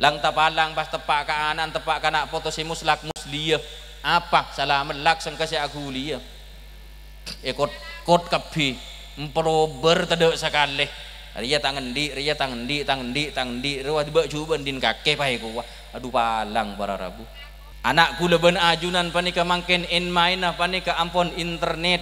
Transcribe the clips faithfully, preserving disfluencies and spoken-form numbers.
Lang-tapalang pas teppa' ka ana'na, teppa' ka na' poto sè moslak mosliyâ. Apa? Sala mellak sengka sè aghuliyâ. Èkot-kot kabbhi. Mprobâr tadâ' sakalè. Rèya tang endi', rèya tang endi', tang endi', tang endi'. Rowa bâ' jhubâ' din kakè paè kowa. Adu palang para rabu. Ana' kaulâ bân ajunan panèka mangkèn èn-maènna panèka ampon internet,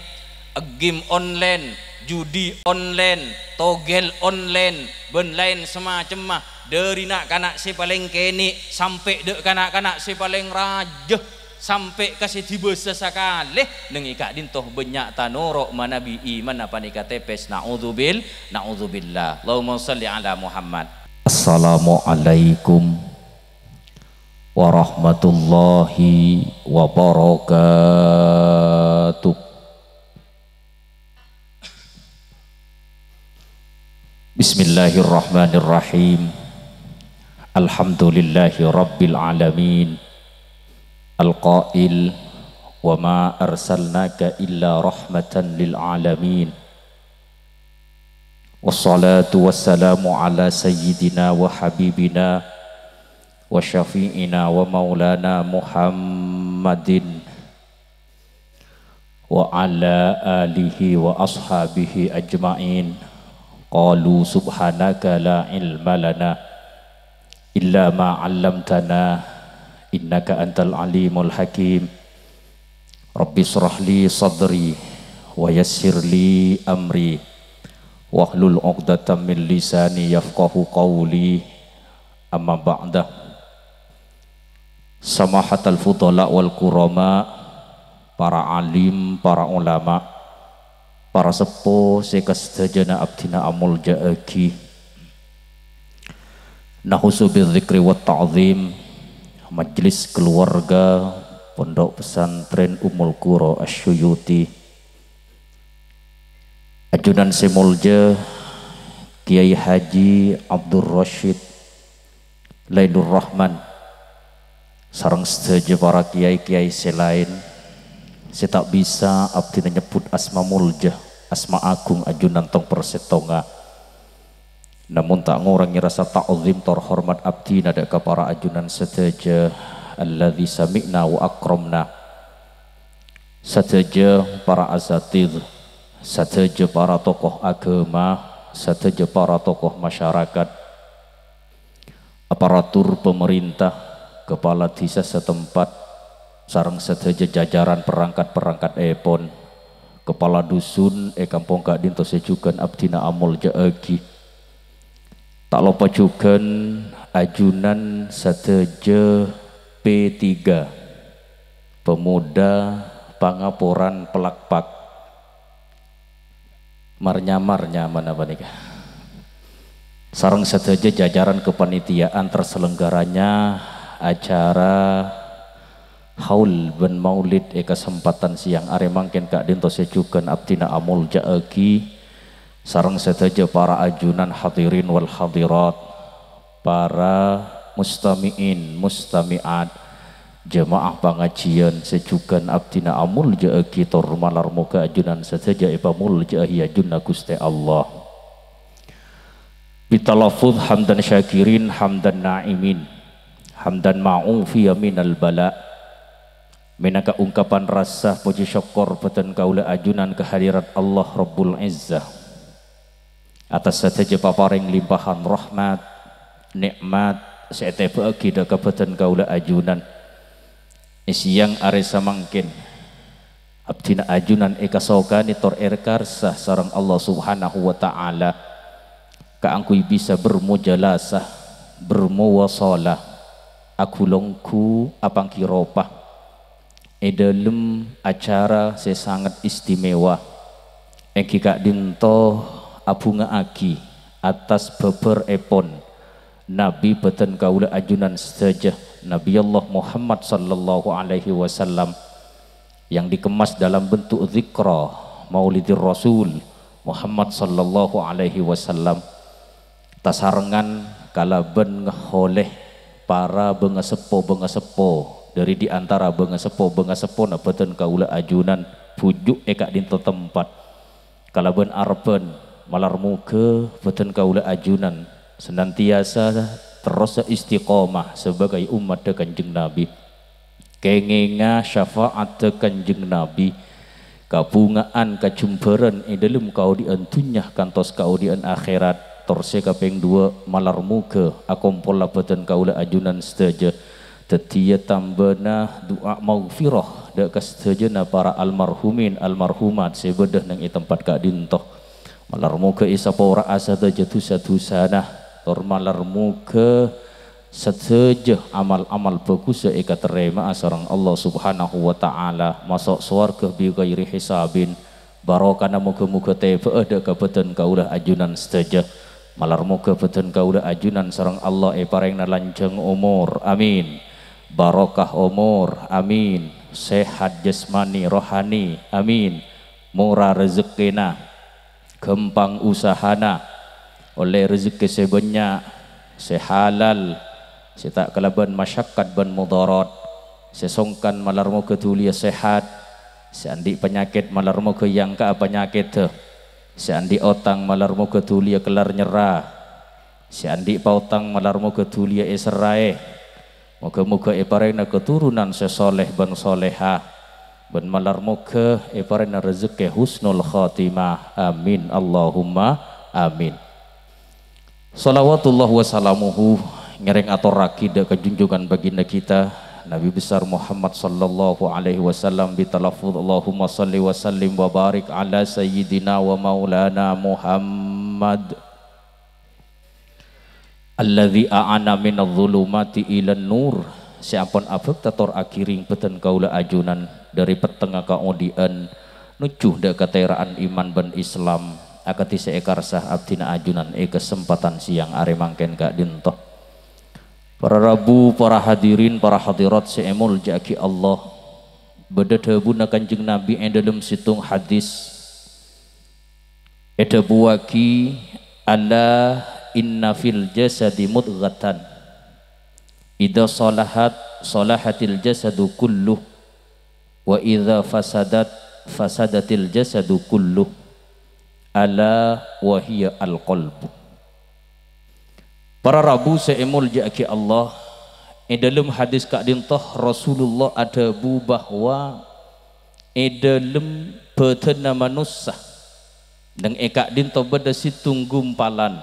game online, judi online, togel online, bân laèn samacemma. Dâri na'-kana' sè palèng kènè' sampè' dâ' ka na'-kana' sè palèng rajâ, sampè' ka sè dibâsa sakalè, neng è ka'dinto bânnya' tanoro' manabi imanna panèka tèpès. Na'udzubil-, na'udzubillah. Allahumma shalli ala Muhammad. Assalamualaikum warahmatullahi wabarakatuh. Bismillahirrahmanirrahim. Alhamdulillahi rabbil alamin. Al-qail, "Wa ma arsalnaka illa rahmatan lil alamin." Wassalatu wassalamu ala sayyidina wa habibina wa syafi'ina wa maulana Muhammadin wa ala alihi wa ashabihi ajma'in. Qalu subhanaka la ilma lana illa ma 'allamtana innaka antal alimul hakim. Rabbi shrah li sadri wa yassir li amri wahlul 'uqdatam min lisani yafqahu qawli. Amma ba'da. Samahatal fudala wal kurama, para alim, para ulama, para seppo sè kasadhâjâna abdhina amolja'aghi. Nahusu bidzikri wat ta'zim, majelis keluarga Pondok Pesantren Ummul Qura Asy-Syuyuti. Ajunan sè molja Kiai Haji Abdul Rasyid Lailur Rahman, sareng sadhâjâ para kiai-kiai sè laèn sè ta' bisa abdhina nyebbhut asma molja, asma agung ajunan tong-persèttonga. Namong ta' ngorangè rasa ta'zim tor hormat abdhina dâ' ka para ajunan sadhâjâ alladzi sami'na wa akramna. Sadhâjâ para asatidz, sadhâjâ para tokoh aghâma, sadhâjâ para tokoh masyarakat, aparatur pamarènta, kepala dhisa satempat, sareng sadhâjâ jajaran perangkat-perangkat èpon, kepala dusun è kampong ka'dinto sè jhughân abdhina amolja'aghi. Ta' loppa jhughân ajunan sadhâjâ P tiga, Pemuda Pangaporan Pelakpak. Mar-nyamar nyamana panèka. Sareng sadhâjâ jajaran kepanitiaan terselenggaranya acara haul bân maulid è kasempadhân sèyang arè mangkèn ka'dinto sè jhughân abdhina amolja'aghi, sareng sadhâjâ para ajunan hadirin wal hadirat, para mustami'in, mustami'at, jamaah pangajiyân sè jhughân abdhina amolja'aghi tor malar moghâ ajunan sadhâjâ èpamolja'aghi ajunna Ghustè Allah. Bitalaffuz hamdan syakirin, hamdan na'imin, hamdan ma'ufiya minal bala. Mènangka ungkapan rasa pojhi sokkor bhâdhân kaulâ ajunan ka hadirat Allah Rabbul Izzah. Atas sadhâjâ paparèng limpahan rahmat, nè'mat sè ètèbâ'aghi dâ' ka bhâdhân kaulâ ajunan. È sèyang arè samangkèn, abdhina ajunan èkasokanè tor èkarsa sareng Allah Subhanahu wa Ta'ala kaangghuy bisa bermujalasah, bermuwasalah, aghulongghu apangghi ropa è dâlem acara sè sanget istimewa, èngghi ka'dinto abhunga'aghi atas bhâbhârèpon Nabi bhâdhân kaulâ ajunan sadhâjâ, Nabi Allah Muhammad sallallahu alaihi wasallam, yang dikemas dalam bentuk dzikra Maulidir Rasul Muhammad sallallahu alaihi wasallam, tasarengan kalabân ngaholè para bângaseppo-bângaseppo dâri di antara bângaseppo-bângaseppona bhâdhân kaulâ ajunan bhuju' è ka'dinto tempat. Kalabân arebbhân, malar moghâ bhâdhân kaulâ ajunan senantiasa terrosa istiqomah sebagai ummatta Kanjeng Nabi. Kèngènga syafa'atta Kanjeng Nabi, kabhunga'an kajembhârân è dhâlem kaodi'ân dhunnya kantos kaodi'ân akhèrat. Tor sè kapèng duwâ', malar moghâ akompolla bhâdhân kaulâ ajunan sadhâjâ dhâddhiyâ tambâna du'a maghfirah dhâ' ka sadhâjâna para almarhumin almarhumat sè bâdâ neng è tempat ka'dinto. Malar moghâ èsapora'a sadhâjâ dhusa-dhusana, tor malar moghâ sadhâjâ amal-amal bhâghussa èkatarèma'a sareng Allah Subhanahu wa Ta'ala, maso' sowarghâ bi ghairi hisabin. Barokana moghâ-moghâ tèbâ'â dhâ' ka bhâdhân kaulâ ajunan sadhâjâ. Malar moghâ bhâdhân kaulâ ajunan sareng Allah èparèngana lanjhâng omor. Amin. Barokah omor. Amin. Sehat jasmani, rohani. Amin. Mora rejekkèna, ghâmpang usahana, ollè rejekkè sè bânnya', sè halal, sè ta' kalabân masyakkat bân mudharat, sè songkan malar moghâ dhuliyâ sehat, sè andi' panyakèt malar moghâ èangka'a panyakèdhâ, sè andi' otang malar moghâ dhuliyâ kellar nyerra, sè andi' paotang malar moghâ dhuliyâ èserraè. Moghâ-moghâ èparèngana katoronan sè soleh bân soleha, bân malar moghâ èparèngana rejekkè husnul khotimah. Amin, Allahumma amin. Shalawatullah wa salamuhu ngèrèng atorraghi dhâ' ka junjungan baginda kita, Nabi besar Muhammad sallallahu alaihi wasallam, bitalaffuz Allahumma shalli wa sallim wa barik ala sayyidina wa maulana Muhammad. Alladzi a'ana minadz-dzulumati ilan nur, sè ampon abhâkta tor aghirèng bhâdhân kaulâ ajunan dhâri pettengnga kaodi'ân nojjhu dhâ' katèra'an iman bân Islam, akadhi sè èkarsa abdhina ajunan è kasempadhân sèyang arè mangkèn ka'dinto. Para rabu, para hadirin, para hadirat sè èmoljâ'aghi Allah, bâdâ dhâbuna Kanjeng Nabi è dhâlem sèttong hadis. Èdhâbuwâghi, "Ala inna fil jasadi mudghatan, idza shalahat, shalahatil jasadu kulluh, wa idza fasadat, fasadatil jasadu kulluh, ala wa hiya al-qalbu." Para rabu sè èmoljâ'aghi Allah, è dhâlem hadis ka'dinto Rasulullah adhâbu bahwa è dhâlem bhâdhânna manossa neng è ka'dinto bâdâ sèttong gumpalan.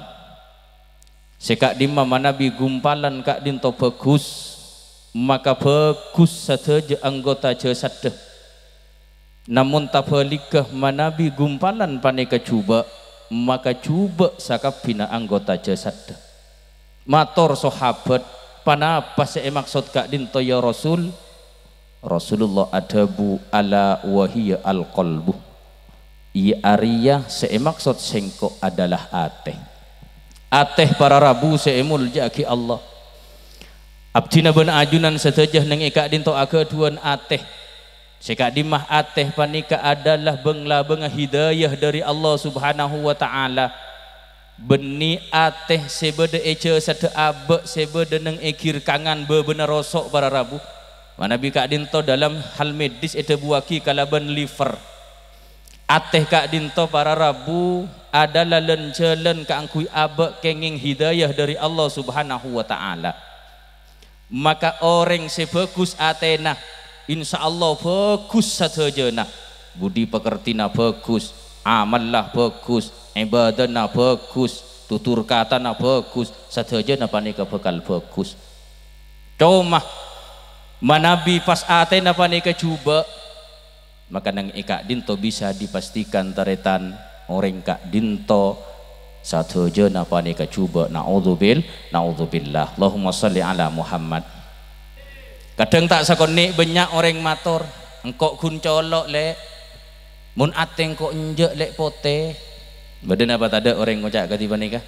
Sè ka'dimma manabi gumpalan ka'dinto bhâghus, maka bhâghus sadhâjâ anggota jasaddhâ. Namong tabhâligghâ, manabi gumpalan panèka jhubâ', maka jhubâ' sakabbhina anggota jasaddhâ. Mator sahabat, "Ponapa sè èmaksod ka'dinto, ya Rasul?" Rasulullah adhâbu, "Ala wa hiya al-qalbu." Iyâ arèya sè èmaksod sèngko' adalah atè. Atè para rabu sè èmoljâ'aghi Allah. Abdhina bân ajunan sadhâjâ neng è ka'dinto aghâdhuwân atè. Sè ka'dimma atè panèka adalah bâng-labângnga hidayah dhâri Allah Subhanahu wa Ta'ala. Bânnè atè sè bâdâ è jasaddhâ abâ' sè bâdâ neng è girkangan bâbâna roso' para rabu. Manabi ka'dinto dalam hal medis èdhâbuwâghi kalabân liver. Atè ka'dinto para rabu adalah lan-jhâlân kaangghuy abâ' kèngèng hidayah dhâri Allah Subhanahu wa Ta'ala. Maka orèng sè bhâghus atèna, insyaallah bhâghus sadhâjâna. Budi pekertina bhâghus, amalla bhâghus, ibadana bhâghus, tutur katana bhâghus, sadhâjâna panèka bhâkal bhâghus. Coma, manabi pas atèna panèka jhubâ', maka neng è ka'dinto bisa dipastikan tarètan orèng ka'dinto sadhâjâna panèka jhubâ'. Naudzubil-, naudzubillah. Allahumma shalli ala Muhammad. Kadhâng ta' sakonè' bânnya' orèng mator, "Engko' ghun colo', Lè'. Mon atè engko' enjâ', Lè', potè." Bâdâ napa tadâ' orèng ngoca' kadhi panèka?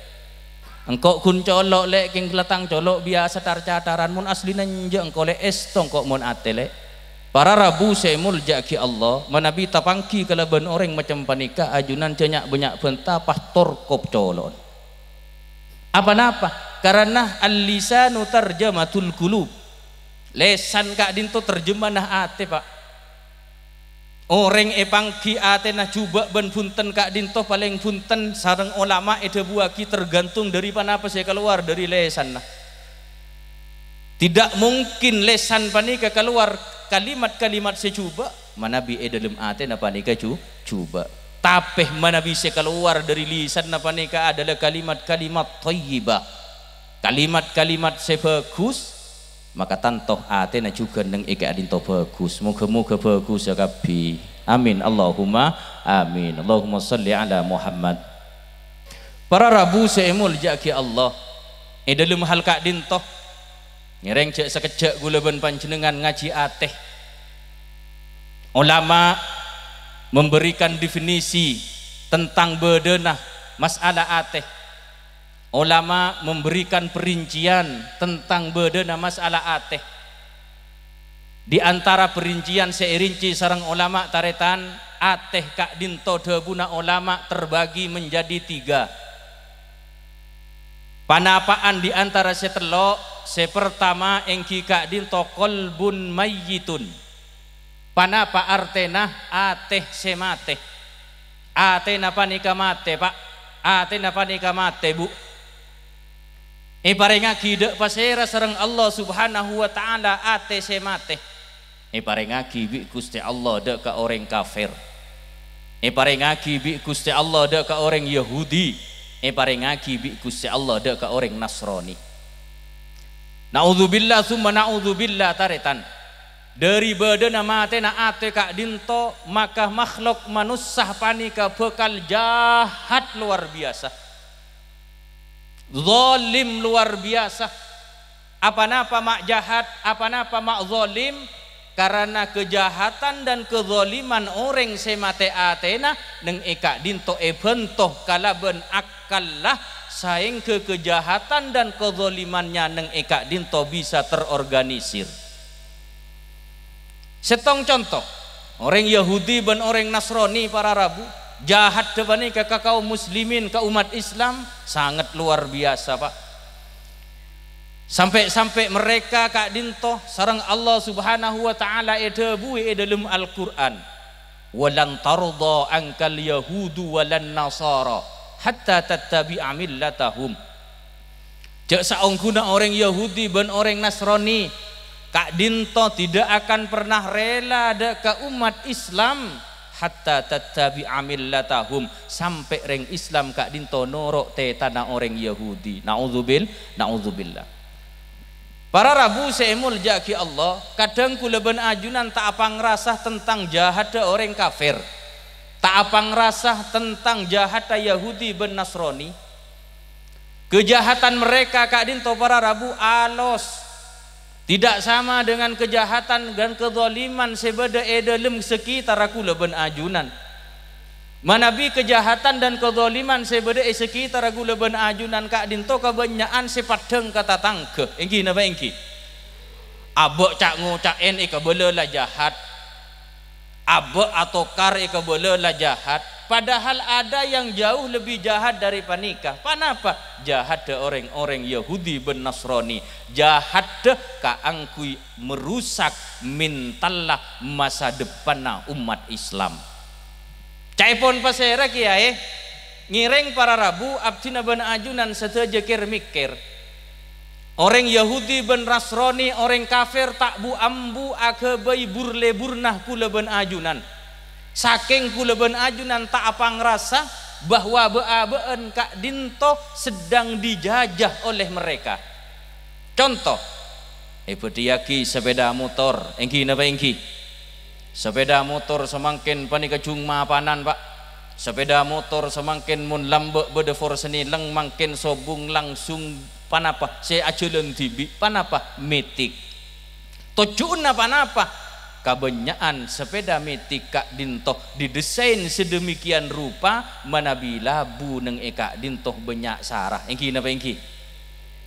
"Engko' ghun colo', Lè', kèng la tang colo' biyasa tar-cataran, mon asllina enjâ' engko', Lè', èsto engko' mon atè, Lè'." Para rabu sè èmoljâ'aghi Allah, manabi tapangghi kalabân orèng macem panèka, ajunan jhâ' nya'-bânnya' bhânta pas torkop colo'na. Apa-napa? Karana al-lisanu tarjamatul qulub. Lèsan ka'dinto terjemana atè, Pak. Orèng èpangghi atèna jhubâ' bân bhunten ka'dinto palèng bhunten sareng olama èdhâbuwâghi tergantung dhâri ponapa sè kalowar dhâri lèsanna. Tidak mungkin lèsan panèka kalowar kalimat-kalimat sè jhubâ', manabi è dhâlem atèna panèka jhu-, jhubâ'. Tapè manabi sè kalowar dhâri lisanna panèka adalah kalimat-kalimat thayyibah, kalimat-kalimat sè bhâghus, maka tanto atèna jhughân neng è ka'dinto bhâghus. Moghâ-moghâ bhâghus ya kabbhi. Amin. Allahumma amin. Allahumma shalli ala Muhammad. Para rabu sè èmoljâ'aghi Allah, è dhâlem hal ka'dinto, ngèrèng jhâ' sakejjhâ' kaulâ bân panjhennengngan ngajhi atè. Ulama memberikan definisi tentang bâdâna masalah atè. Ulama memberikan perincian tentang bâdâna masalah atè. Di antara perincian sè èrinci sareng ulama tarètan, atè ka'dinto dhâbuna ulama terbagi menjadi tiga. Panapa'an di antara sè tello', sè partama èngghi ka'dinto qalbun mayyitun. Panapa artèna atè sè matè? Atèna panèka matè, Pa'. Atèna panèka matè, Bu. Èparèngaghi dâ' pasèra sareng Allah Subhanahu wa Ta'ala atè sè matè? Èparèngaghi bi' Ghustè Allah dâ' ka orèng kafir. Èparèngaghi bi' Ghustè Allah dâ' ka orèng Yahudi. Èparèngaghi bi' Ghustè Allah dâ' ka orèng Nasrani. Na'udzubillah summa na'udzubillah, tarètan. Dhâri bâdâna matèna atè ka'dinto, maka makhlok manossa panèka bhâkal jahat lowar biyasa. Zalim lowar biyasa. Aponapa ma' jahat, aponapa ma' zalim? Karana kejahatan dan kezaliman orèng sè matè atèna neng è ka'dinto èbhânto kalabân akkalla, saèngghâ kejahatan dan kezalimannya neng è ka'dinto bisa terorganisir. Sèttong conto, orèng Yahudi bân orèng Nasrani para rabu, jahaddhâ panèka ka kaum muslimin, ka umat Islam, sanget lowar biyasa, Pa'. Sampè'-sampè' mereka ka'dinto sareng Allah Subhanahu wa Ta'ala èdhâbuwi è dhâlem Al-Qur'an, "Wa lan tardha 'ankal yahudu wa lan nasara hatta tattabi'a millatahum." Jhâ' saongghuna orèng Yahudi bân orèng Nasrani ka'dinto tidak akan pernah rela dâ' ka umat Islam, "hatta tattabi'a millatahum," sampè' rèng Islam ka'dinto noro' tètana orèng Yahudi. Na'udzubil-, na'udzubillah. Para rabu sè èmoljâ'aghi Allah, kadhâng kaulâ bân ajunan ta' apangrasa tentang jahaddhâ orèng kafir, ta' apangrasa tentang jahaddhâ Yahudi bân Nasrani. Kejahatan mereka ka'dinto para rabu alos, tidak sama dengan kejahatan dan kezaliman sè bâdâ è dhâlem sakitarra kaulâ bân ajunan. Manabi kejahatan dan kezaliman sè bâdâ è sakitarra kaulâ bân ajunan ka'dinto kabânnya'an sè paddhâng ka tatangghâ, èngghi napa èngghi? Abâ' ca'-ngoca'èn èkabâlâ la jahat. Abâ' atokar èkabâlâ la jahat, padahal ada yang jauh lebih jahat dhâri panèka. Ponapa? Jahaddhâ orèng-orèng Yahudi bân Nasrani, jahaddhâ kaangghuy merusak mentalla masa depanna umat Islam. Ca'èpon pasèra kèyaè? Ngèrèng para rabu, abdhina bân ajunan sadhâjâ kèr-mèkkèr. Orèng Yahudi bân Nasrani, orèng kafir ta' bu-ambu aghâbây bur-lèburna kaulâ bân ajunan. Sakèng kaulâ bân ajunan ta' apangrasa bahwa bâ'-abâ'ân ka'dinto sedang dijajah oleh mereka. Conto, èbâdhiyâghi sapèda motor, èngghi napa èngghi? Sapèda motor samangkèn panèka jung mapanan, Pa'. Sapèda motor samangkèn mon lambâ' bâdâ forsenè lèng mangkèn sobung langsung ponapa? Sè ajhâlân dhibi', ponapa? Metik. Tojjhuna ponapa? Kabânnya'an sapèda metik ka'dinto didesain sedemikian rupa manabi labu neng è ka'dinto bânnya' sara. Èngghi napa èngghi?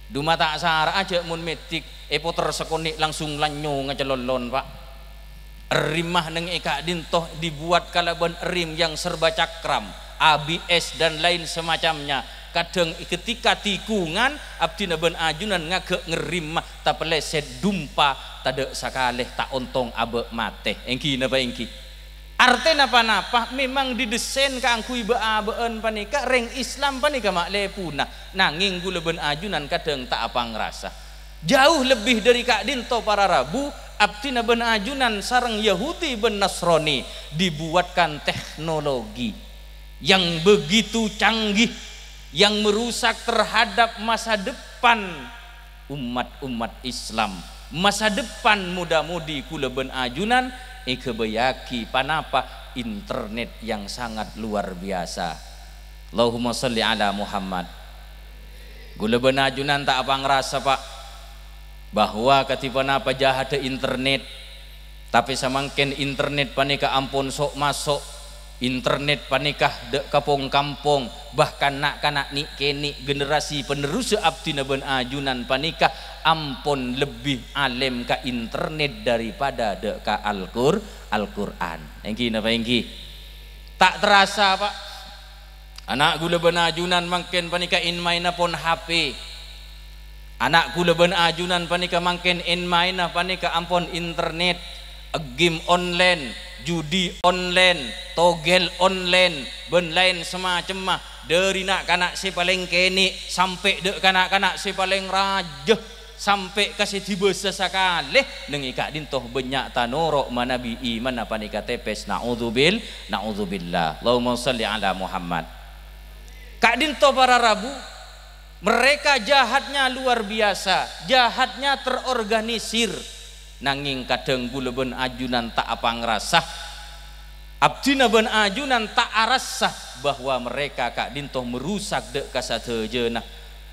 Duma ta' sara'a jhâ' mon metik èpoter sakonè' langsung lanyong acalolon, Pa'. Rimma neng è ka'dinto dibuat kalabân rim yang serba cakram, A B S dan lain semacamnya. Kadhâng ketika tikungan, abdhina bân ajunan ngaghâ' ngerrimma, tapalèsèt dumpa, tadâ' sakalè ta' ontong abâ' matè. Èngghi napa èngghi? Artèna ponapa? Memang didesain kaangghuy bâ'-abâ'ân panèka, rèng Islam panèka ma'lèbuna. Nangèng kaulâ bân ajunan kadhâng ta' apangrasa. Jauh lebih dhâri ka'dhinto para rabu, abdhina bân ajunan sareng Yahudi bân Nasrani dibuatkan teknologi yang begitu canggih, yang merusak terhadap masa depan umat-umat Islam. Masa depan muda-mudi kaulâ bân ajunan èghâbâyyâghi ponapa? Internet yang sangat luar biasa. Allahumma shalli ala Muhammad. Kaulâ bân ajunan ta' apangrasa, Pak, bahwa kadhi ponapa jahadda internet. Tapè samangkèn internet panèka ampon so'-maso'. Internet panèka dâ' ka pong-kampong, bahkan na'-kana' nè'-kènè' generasi penerus abdhina bân ajunan panèka ampon lebbi alèm ka internet daripada dâ' ka Al-Qur-, Al-Qur'an. Èngghi napa èngghi? Ta' terasa, Pak. Ana' kaulâ bân ajunan mangkèn panèka èn-maèna pon H P. Ana' kaulâ bân ajunan panèka mangkèn èn-maèna panèka ampon internet, game online, judi online, togel online, bân laèn samacemma, dhâri na'-kana' sè palèng kènè' sampè' dâ' ka na'-kana' sè palèng rajâ. Sampè' ka sè dibâsa sakalè, neng è ka'dhinto bânnya' tanoro' manabi imanna panèka tèpès. Na'udzubil-, na'udzubillah. Allahumma shalli ala Muhammad. Ka'dhinto para rabu, mereka jahatnya luar biasa, jahatnya terorganisir. Nangèng kadhâng kaulâ bân ajunan ta' apangrasa. Abdhina bân ajunan ta' arassa bahwa mereka ka'dhinto merusak dâ' ka sadhâjâna.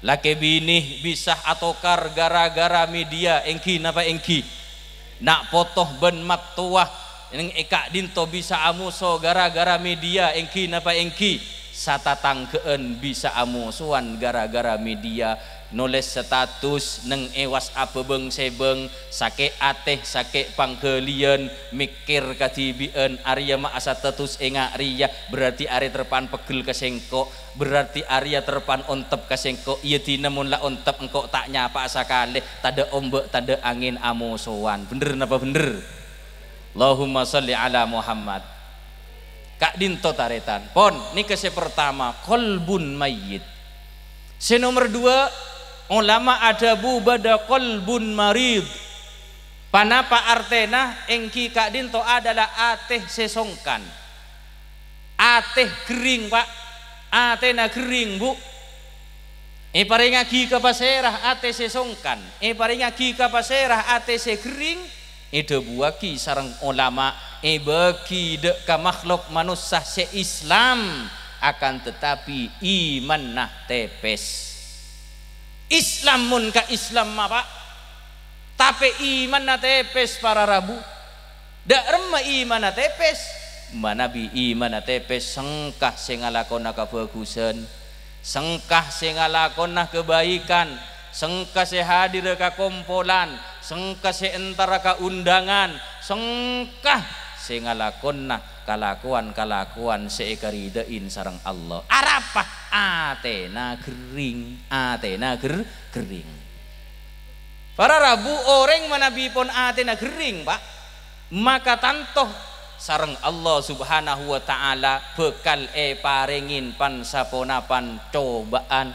Lakè binè bisa atokar gara-gara media, èngghi napa èngghi? Na' poto bân mattowa neng è ka'dhinto bisa amoso gara-gara media, èngghi napa èngghi? Satatangghâ'ân bisa amosowan gara-gara media. Nolès status neng è WhatsApp bhâng-sèbhâng, sakè' atè, sakè' pangghâliyân, mèkkèr kadhibi'ân, "Arèya ma' astatus ènga' rèya, berarti arè terpan peggel ka sèngko', berarti arèya terpan ontep ka sèngko', iyâ dina mon la ontep engko' ta' nyapa'a sakalè, tadâ' ombâ', tadâ' angèn amosowan." Bhender napa bhender? Allahumma shalli ala Muhammad. Ka'dhinto tarètan. Pon, nèka sè partama, qalbun mayyit. Sè nomer duwâ', olama adhâbu bâdâ qalbun marid. Ponapa artèna? Èngghi ka'dhinto adalah atè sè songkan. Atè ghering, Pak. Atèna ghering, Bu. Èparèngaghi ka pasèra atè sè songkan, èparèngaghi ka pasèra atè sè ghering, èdhâbuwâghi sareng olama, èbâghi dâ' ka makhlok manossa sè Islam, akan tetapi imanna tèpès. Islam mon ka Islam, Pak, tapè imanna tèpès, para rabu. Dâ' remma imanna tèpès. Manabi imanna tèpès, sengka sè ngalakona kabhâghusân, sengka sè ngalakona kabaikan, sengka sè hadirra ka kompolan, sengka sè entara ka undangan, sengka sè ngalakona kalakowan-kalakowan sè èkaridhâi sareng Allah. Arapa? Atèna ghering, atèna gher-, ghering. Para rabu, orèng manabi pon atèna ghering, Pak, maka tanto sareng Allah Subhanahu wa Ta'ala bhâkal èparèngè pan-saponapan cobâ'ân.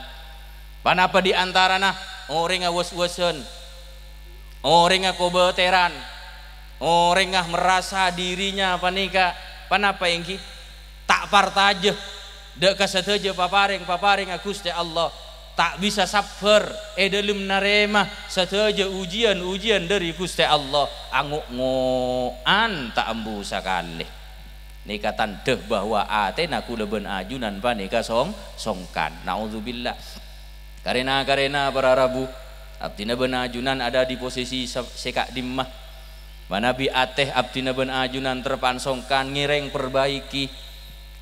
Ponapa di antarana? Orèngnga was-wasan, orèngnga kobâtèran, orèngnga merasa dirinya panèka, ponapa èngghi? Ta' parcajâ dâ' ka sadhâjâ paparèng-paparèngnga Ghustè Allah, ta' bisa sabbhâr è dhâlem narèma sadhâjâ ujian-ujian dhâri Ghustè Allah, ango'-ngo'an ta' ambu sakalè. Nèka tandhâ bahwa atèna kaulâ bân ajunan panèka song-, songkan. Na'udzubillah. Karèna-karèna para rabu, abdhina bân ajunan adâ' di posisi sè, sè ka'dimma. Manabi atè abdhina bân ajunan terpan songkan, ngèrèng perbaiki.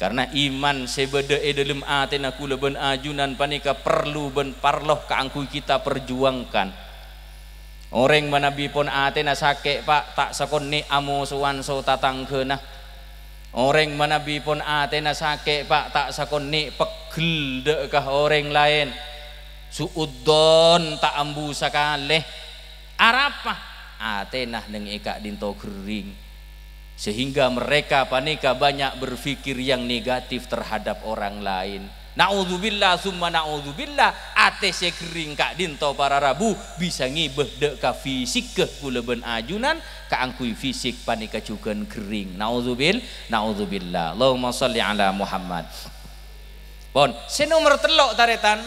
Karna iman sè bâdâ è dhâlem atèna kaulâ bân ajunan panèka parlo bân parlo kaangghuy kita perjuangkan. Orèng manabi pon atèna sakè', Pak, ta' sakonè' amosowan so-, tatangghâna. Orèng manabi pon atèna sakè', Pak, ta' sakonè' peggel dâ' ka orèng laèn. Su'udzon ta' ambu sakalè. Arapa? Atèna neng è ka'dinto ghering, sehingga mereka panèka banyak berpikir yang negatif terhadap orang lain. Na'udzubillah, summa na'udzubillah, atè sè ghering ka'dinto para rabu bisa ngibâ dâ' ka fisikka kaulâ bân ajunan, kaangghuy fisik panèka jhughân ghering. Na'udzubil-, na'udzubillah. Allahumma shalli ala Muhammad. Pon, sè nomer tello', tarètan,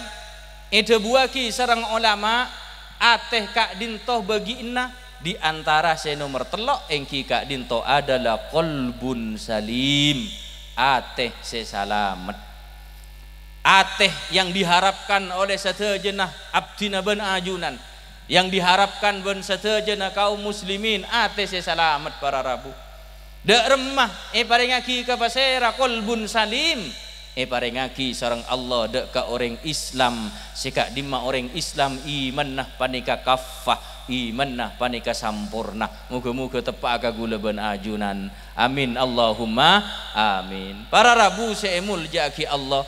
èdhâbuwâghi sareng olama, atè ka'dinto bâgiânna, di antara sè nomer tello' èngghi ka'dinto adalah qalbun salim, atè sè salamet. Atè yang diharapkan oleh sadhâjâna abdhina bân ajunan, yang diharapkan bân sadhâjâna kaum muslimin, atè sè salamet para rabu. Dâ' remma èparèngaghi ka pasèra? Qalbun salim, èparèngaghi sareng Allah dâ' ka orèng Islam sè ka'dimma orèng Islam imanna panèka kaffah, imanna panèka samporna. Moghâ-moghâ teppa'a ka kaulâ bân ajunan. Amin, Allahumma amin. Para rabu sè èmoljâ'aghi Allah,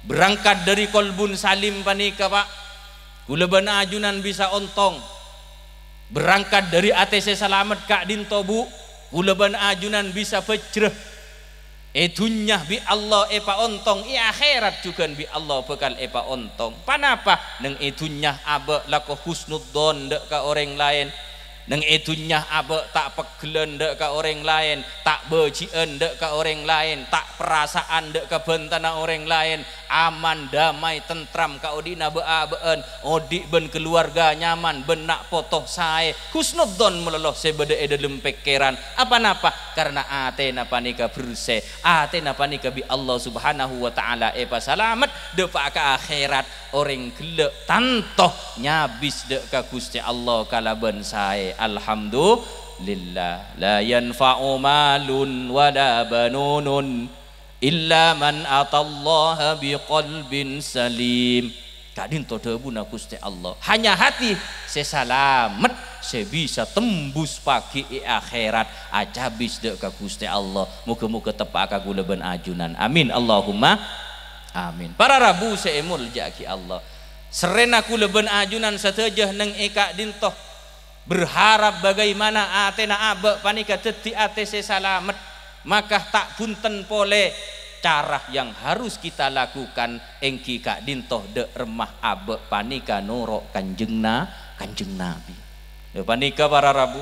berangkat dâri qalbun salim panèka, Pa', kaulâ bân ajunan bisa ontong. Berangkat dâri atè sè salamet ka'dinto, Bu, kaulâ bân ajunan bisa bhâjrâ. È dhunnya bi' Allah èpaontong, è akhèrat jhughân bi' Allah bhâkal èpaontong. Panapa? Neng è dhunnya abâ' lako husnudzon dâ' ka orèng laèn. Neng è dhunnya abâ' ta' pegghellân dâ' ka orèng laèn, ta' bâji'ân dâ' ka orèng laèn, ta' parasa'an dâ' ka bhântana orèng laèn. Aman, damai, tentram ka odi'na bâ'-abâ'ân, odi' bân kaluwarga nyaman, bân na' poto saè. Husnudzon malolo sè bâdâ è dâlem pèkkèran. Apanapa? Karna atèna panèka bersè, atèna panèka bi' Allah Subhanahu wa Ta'ala èpasalamet, dâpa' ka akhèrat. Orèng ghellâ' tanto nyabis dâ' ka Ghustè Allah kalabân saè. Alhamdulillah. La yanfa'u malun wala banunun illa man atallaha biqalbin salim. Ka'dinto dhâbuna Ghustè Allah, "Hanya hati sè salamet sè bisa tembus paghi' è akhèrat, acabis dâ' ka Ghustè Allah." Moghâ-moghâ teppa'a ka kaulâ bân ajunan. Amin, Allahumma amin. Para rabu sè èmoljâ'aghi Allah, serrèna kaulâ bân ajunan sadhâjâ neng è ka'dinto berharap bagaimana atèna abâ' panèka dhâddhi atè sè salamet, maka ta' bhunten polè, cara yang harus kita lakukan èngghi ka'dinto dâ' remma abâ' panèka noro' Kanjeng Na-, Kanjeng Nabi. Dâ' panèka para rabu.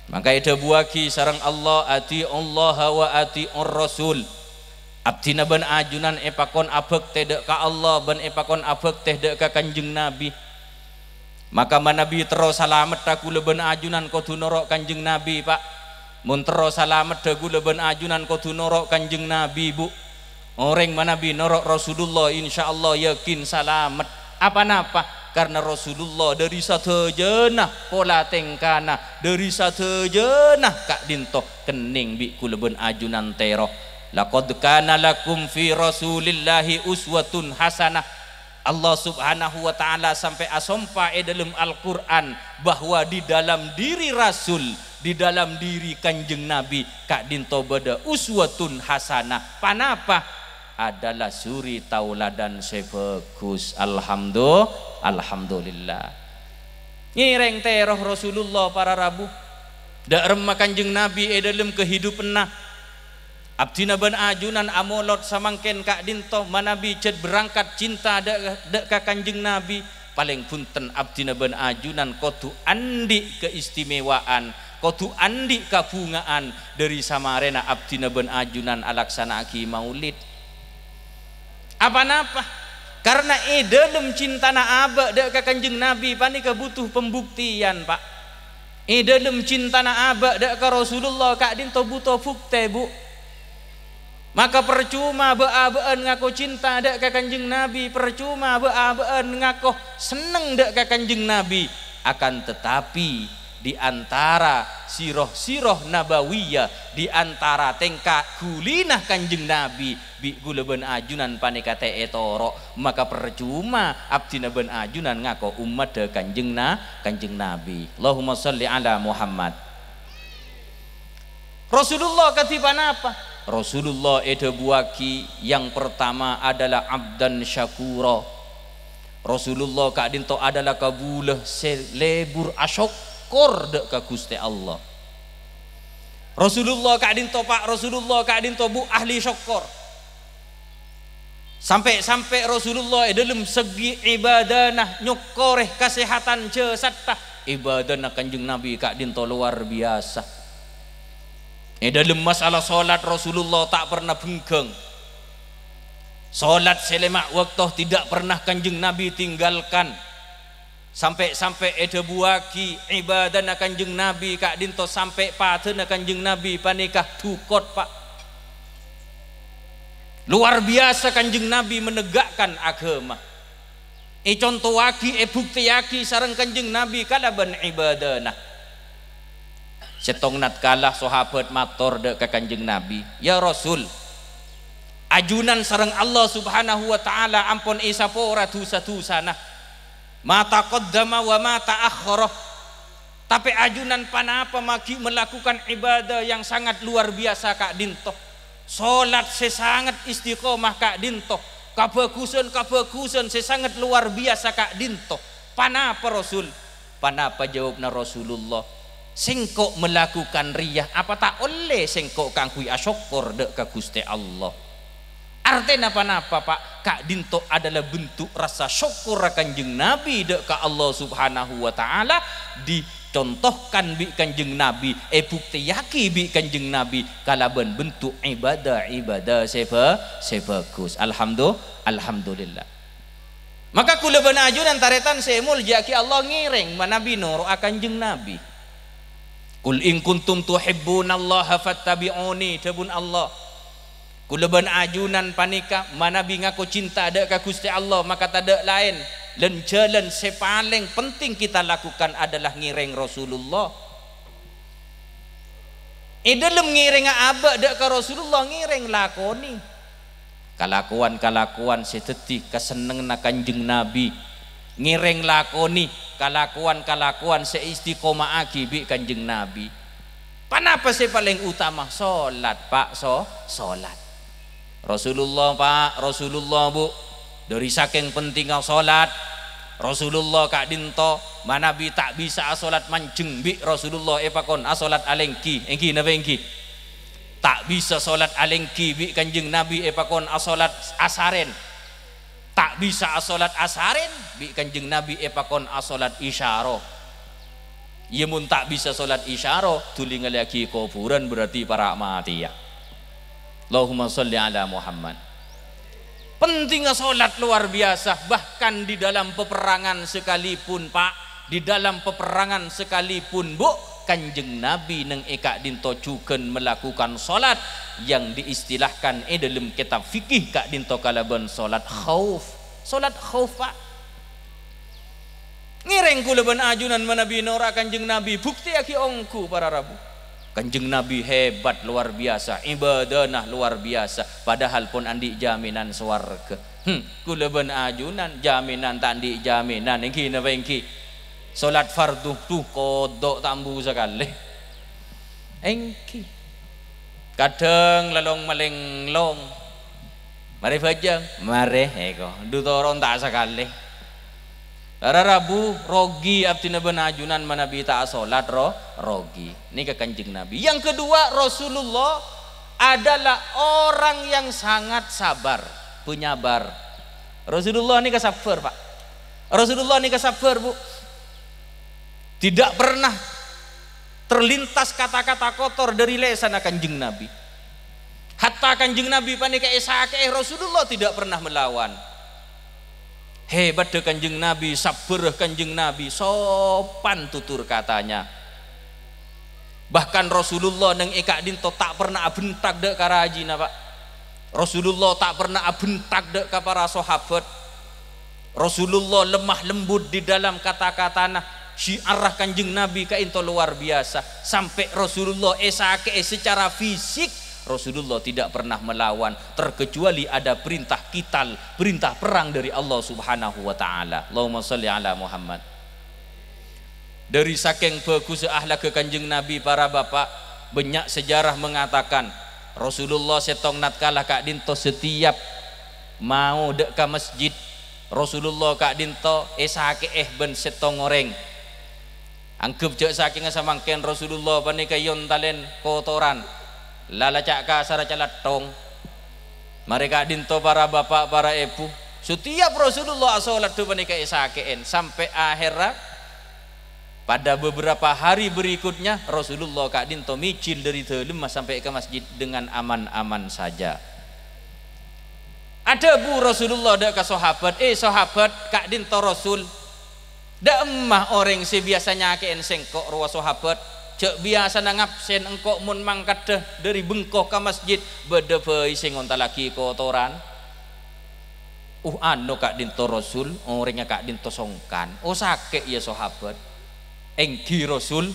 Maka èdhâbuwâghi sareng Allah, "Ati'ullaha wa ati'ur Rasul." Abdhina bân ajunan èpakon abhâktè dâ' ka Allah bân èpakon abhâktè dâ' ka Kanjeng Nabi. Maka manabi terro salameddhâ kaulâ bân ajunan kodhu noro' Kanjeng Nabi, Pa'. Mon terro salameddhâ kaulâ bân ajunan kodhu noro' Kanjeng Nabi, Bu. Orèng manabi noro' Rasulullah, insyaallah yakin salamet. Apanapa? Karna Rasulullah dâri sadhâjâna pola tèngkana, dâri sadhâjâna ka'dinto kennèng bi' kaulâ bân ajunan tèro. "Laqad kana lakum fi Rasulillahi uswatun hasanah." Allah Subhanahu wa Ta'ala sampè' asompa è dâlem Al-Qur'an bahwa di dalam diri Rasul, di dalam diri Kanjeng Nabi, ka'dinto bâdâ uswatun hasanah. Panapa? Adalah suri tauladan sè bhâghus. Alhamdu-, alhamdulillah. Ngèrèng tèro Rasulullah para rabu. Dâ' remma Kanjeng Nabi è dâlem kahidupanna. Abdhina bân ajunan amolod samangkèn ka'dinto manabi jhât berangkat cinta dâ', dâ' ka Kanjeng Nabi. Palèng bhunten abdhina bân ajunan kodhu andi' keistimewaan, kodhu andi' kabhunga'an dâri samarèna abdhina bân ajunan alaksana'aghi maulid. Apanapa? Karna è dâlem cintana abâ' dâ' ka Kanjeng Nabi panèka butuh pembuktiyan, Pa'. È dâlem cintana abâ' dâ' ka Rasulullah ka'dinto buto buktè, Bu. Maka parcoma bâ'-abâ'ân ngako cinta dâ' ka Kanjeng Nabi, parcoma bâ'-abâ'ân ngako senneng dâ' ka Kanjeng Nabi. Akan tetapi, di antara sirah-sirah nabawiyah, di antara tèngka ghulina Kanjeng Nabi, bi' kaulâ bân ajunan panèka ta' ètoro', maka parcoma abdhina bân ajunan ngako ummaddhâ Kanjeng Na-, Kanjeng Nabi. Allahumma shalli ala Muhammad. Rasulullah kadhi panapa? Rasulullah èdhâbuwâghi, yang pertama adalah abdan syakura. Rasulullah ka'dinto adalah kabulâ sè lebur asokkor dâ' ka Ghustè Allah. Rasulullah ka'dinto, Pa', Rasulullah ka'dinto, Bu, ahli sokkor. Sampè'-sampè' Rasulullah è dhâlem segi ibadana nyokkorè kasèhatan jasadda, ibadana Kanjeng Nabi ka'dinto lowar biyasa. È dhâlem masalah sholat, Rasulullah ta' pernah bhengghâng. Sholat sè lèma' bâkto tidak pernah Kanjeng Nabi tinggalkan. Sampè'-sampè' èdhâbuwâghi ibadana Kanjeng Nabi ka'dinto sampè' padâna Kanjeng Nabi panèka dhukot, Pa'. Lowar biyasa Kanjeng Nabi menegakkan aghâma. Ècontowaghi, èbuktèyaghi sareng Kanjeng Nabi kalabân ibadana. Sèttong natkala sahabat mator dâ' ka Kanjeng Nabi, "Ya Rasul, ajunan sareng Allah Subhanahu wa Ta'ala ampon èsapora dhusa-dhusana, ma taqaddama wa ma ta'akhkhara. Tapè ajunan panapa maghi' melakukan ibadah yang sangat luar biasa ka'dinto? Sholat sè sanget istiqomah ka'dinto, kabhâghusân-kabhâghusân sè sanget luar biasa ka'dinto. Panapa, Rasul?" Panapa jawabna Rasulullah? "Sèngko' melakukan rèya, apa ta' ollè sèngko' kaangghuy asokkor dâ' ka Ghustè Allah?" Artèna panapa, Pa'? Ka'dinto adalah bentuk rasa sokkorra Kanjeng Nabi dâ' ka Allah Subhanahu wa Ta'ala, dicontohkan bi' Kanjeng Nabi, èbuktèyaghi bi' Kanjeng Nabi kalabân bentuk ibadah-ibadah sè bhâ-, sè bhâghus. Alhamdu-, alhamdulillah. Maka kaulâ bân ajunan tarètan sè èmoljâ'aghi Allah ngèrèng manabi noro'a Kanjeng Nabi. "Qul in kuntum tuhibbunallaha fattabi'uni," dhâbuna Allah. Kaulâ bân ajunan panèka manabi ngako cinta dâ' ka Ghustè Allah, maka tadâ' laèn lan jhâlân sè palèng penting kita lakukan adalah ngèrèng Rasulullah. È dhâlem ngèrèngnga abâ' dâ' ka Rasulullah, ngèrèng lakonè. Kalakowan-kalakowan sè dhâddhi kasennengnganna Kanjeng Nabi, ngèrèng lakonè kalakowan-kalakowan sè èistiqoma'aghi bi' Kanjeng Nabi. Panapa sè palèng utama? Sholat, Pa', so-, sholat. Rasulullah, Pa', Rasulullah, Bu, dhâri sakèng pentingnga sholat, Rasulullah ka'dinto manabi ta' bisa asholat manjheng bi' Rasulullah èpakon asholat alèngghi, èngghi napa èngghi? Ta' bisa sholat alèngghi bi' Kanjeng Nabi èpakon asholat asarèn. Ta' bisa asholat asarèn bi' Kanjeng Nabi èpakon asholat isyaro. Iyâ, mon ta' bisa sholat isyaro, dhuli ngallèyaghi kobhurân, berarti para' matèya. Allahumma sholli ala Muhammad. Pentingnya sholat luar biasa, bahkan di dalam peperangan sekalipun, Pak, di dalam peperangan sekalipun, Bu, Kanjeng Nabi neng è ka'dinto jhughân melakukan sholat yang diistilahkan è dalam kitab fikih ka'dinto kalabân sholat khauf. Sholat khauf, Pak. Ngèrèng kaulâ bân ajunan manabi noro'a Kanjeng Nabi, buktèyaghi ongghu, para rabu. Kanjeng Nabi hebat luar biasa, ibadahna luar biasa, padahal pon andi' jaminan sowarga. Hmm, kaulâ bân ajunan jaminan ta' andi' jaminan, èngghi napa èngghi? Sholat fardu, duh, kodok ta' embu sakalè. Èngghi. Kadhâng lalong-malenglong. Marè bhâjâng, marè, èko, du toron ta' sakalè. Para rabu, rogi abdhina bân ajunan manabi ta' asolat, ro-, rogi. Nèka Kanjeng Nabi. Yang kedua, Rasulullah adalah orang yang sangat sabar, penyabar. Rasulullah nèka sabbhâr, Pak. Rasulullah nèka sabbhâr, Bu. Tidak pernah terlintas kata-kata kotor dari lèsanna Kanjeng Nabi. Hatta Kanjeng Nabi panèka èsakè'è, Rasulullah tidak pernah melawan. Hebatta Kanjeng Nabi, sabbhârra Kanjeng Nabi, sopan tutur katanya. Bahkan Rasulullah neng è ka'dinto ta' pernah abhenthak dâ' ka rajina, Pak. Rasulullah ta' pernah abhenthak dâ' ka para sahabat. Rasulullah lemah lembut di dalam kata-katana. Syiarra Kanjeng Nabi ka'dinto luar biasa. Sampè' Rasulullah èsakè'è secara fisik, Rasulullah tidak pernah melawan, terkecuali ada perintah qital, perintah perang dari Allah Subhanahu wa Ta'ala. Allahumma shalli ala Muhammad. Dari sakèng bhâghussa akhlakka Kanjeng Nabi, para bapa', bânnya' sejarah mengatakan, Rasulullah sèttong natkala ka'dinto setiap mao dâ' ka masjid, Rasulullah ka'dinto èsakè'è bân sèttong orèng. Angghep jâ' sakènga samangkèn Rasulullah panèka èyontalèn kotoran, lalaca' kasarra calèthong. Marè ka'dhinto para bapa', para èbhu, setiap Rasulullah asholat dhu panèka èsakè'èn, sampè' ahèrra pada beberapa hari berikutnya Rasulullah ka'dhinto mèjhil dhâri dhâlemma sampè' ka masjid dengan aman-aman saja. Adhâbu Rasulullah dâ' ka sahabat, "Eh, sahabat, ka'dhinto Rasul. Dâ'emma orèng sè biyasa nyakè'èn sèngko' rowa sahabat? Jhâ' biyasana ngabsen engko' mon mangkaddhâ dhâri bengko ka masjid, bâdâ bhâi sè ngontallaghi kotoran." "Uh, ano ka'dhinto Rasul, orèngnga ka'dhinto songkan. Oh, sakè' ya sahabat." "Èngghi Rasul."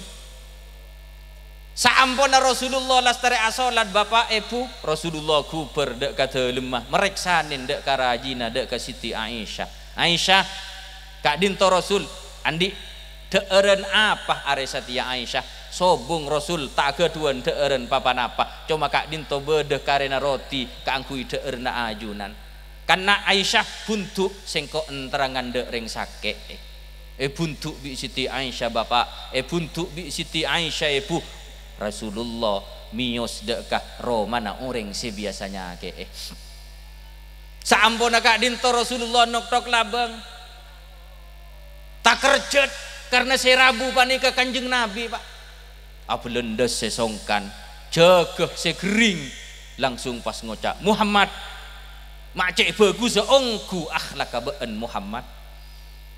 Saamponna Rasulullah lastarè asholat, bapa', èbhu, Rasulullah ghubâr dâ' ka dhâlemma, marèksanè dâ' ka rajina, dâ' ka Siti Aisyah. "Aisyah, ka'dhinto Rasul, andi' dhâ'ârân apa arè satèya, Aisyah?" "Sobung, Rasul, ta' ghâdhuwân dhâ'ârân pa-ponapa, coma ka'dhinto bâdâ karèna roti kaangghuy dhâ'ârânna ajunan." Kanna' Aisyah bhundhu', "Sèngko' ènterrangan dâ' rèng sakè'è." Èbhundhu' bi' Siti Aisyah, bapa', èbhundhu' bi' Siti Aisyah, èbhu. Rasulullah mèyos dâ' ka romana orèng sè biyasa nyakè'è. Saamponna ka'dhinto Rasulullah noktok labâng, takerjhât karna sè rabu panèka Kanjeng Nabi, Pa'. Abâlândhâs sè songkan, jâgâ sè ghering, langsung pas ngoca', "Muhammad, ma' cè' bhâghussa ongghu akhlakka bâ'en, Muhammad.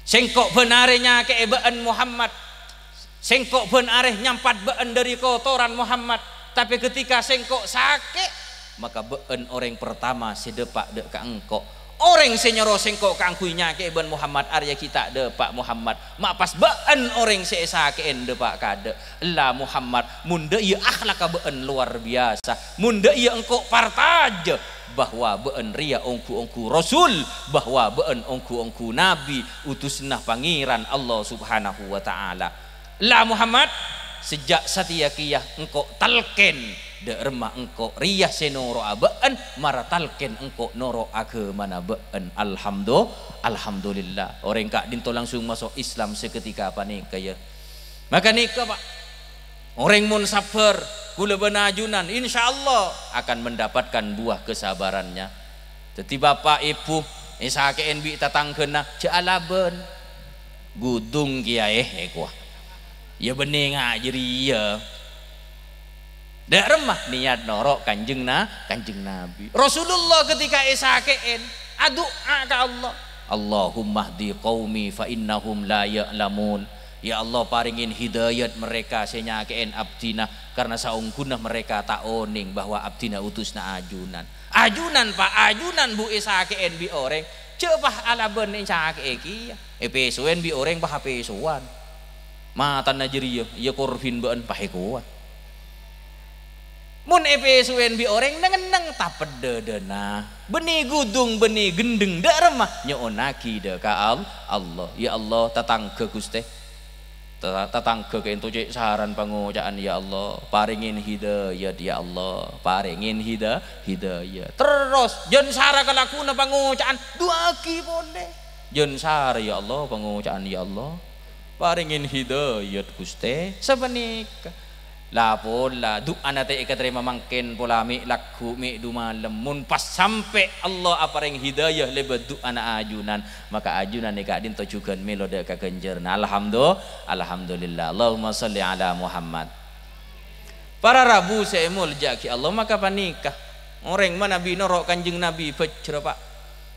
Sèngko' bân arè nyakè'è bâ'en, Muhammad. Sèngko' bân arè nyampat bâ'en dhâri kotoran, Muhammad. Tapè ghâtèka sèngko' sakè', maka bâ'en orèng partama sè dâpa' dâ' ka engko'. Orèng sè nyoro sèngko' kaangghuy nyakè'è bân Muhammad arèya ghi' ta' dâpa', Muhammad. Ma' pas bâ'en orèng sè èsakè'è dâpa' kaadâ'. Ella, Muhammad, mon dâ' iyâ akhlakka bâ'en lowar biyasa, mon dâ' iyâ engko' parcajâ bahwa bâ'en rèya ongghu-ongghu Rasul, bahwa bâ'en ongghu-ongghu Nabi, utusanna Pangèran Allah Subhanahu wa Ta'ala. Ella, Muhammad, sajjhâ' satèya kèya engko' talkèn, dâ' remma engko' rèya sè noro'a bâ'en, mara talkèn engko' noro' aghâmana bâ'en." Alhamdu-, alhamdulillah. Orèng ka'dhinto langsung maso' Islam saketika panèka, ya. Maka nèka, Pa', orèng mon sabbhâr, ghulâ bân ajunan, insyaallah akan mendapatkan buah kesabarannya. Dhâddhi, bapa', èbhu, èsakè'è bi' tatangghâna, jhâ' alabân. Ghudung kèyaè, èkowa. Iyâ bânnè nga' jârèya. Dâ' remma niyat noro' Kanjeng Na-, Kanjeng Nabi. Rasulullah ghâtèka èsakè'è, adu'a ka Allah, "Allahumma hdi qaumi fa innahum la ya'lamun." "Ya Allah, parèngè hidayat mereka sè nyakè'è abdhina, karna saongghuna mereka ta' onèng bahwa abdhina utusanna ajunan." Ajunan, Pa', ajunan bu èsakè'è bi' orèng, jhâ' pas alabân èsakè'è kèya. Èpèsowè bi' orèng pas apèsowan. Matana jârèya, iyâ korbhân bâ'en pas èkowa. Mon èpèsowè bi' orèng, neng-enneng tapèddhâ dâna. Bânnè ghudung, bânnè ghendheng, dâ' remma nyo'onnaghi dâ' ka Al-, Allah. "Ya Allah, tatangghâ, Ghustè." Ta-, tatangghâ ka'dhinto cè' saran pangoca'an, "Ya Allah, parèngè hidayat, ya Allah, parèngè hida-, hidayat." Terros, jân sara kalagghuwânna pangoca'an, du'aaghi polè. Jân sara, "Ya Allah, pangoca'an, ya Allah, parèngè hidayat, Ghustè." Sapanèka. La pola, du'ana ta' èkatarèma mangkèn pola mè' lagghu', mè' dumalem. Mon pas sampè' Allah aparèng hidayah lèbât du'ana ajunan, maka ajunan è ka'dhinto jhughân mèlo dâ' ka ghânjhârânna. Alhamdu-, alhamdulillah. Allahumma shalli ala Muhammad. Para rabu sè èmoljâ'aghi Allah, maka panèka orèng manabi noro' Kanjeng Nabi bhâjjhrâ, Pa'.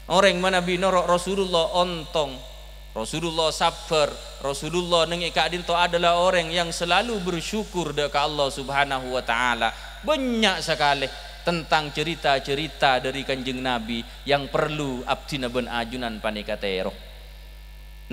Orèng manabi noro' Rasulullah ontong. Rasulullah sabbhâr. Rasulullah neng è ka'dhinto adalah orèng yang selalu bersyukur dâ' ka Allah Subhanahu wa Ta'ala. Bânnya' sakalè tentang cerita-cerita dhâri Kanjeng Nabi yang perlu abdhina bân ajunan panèka tèro.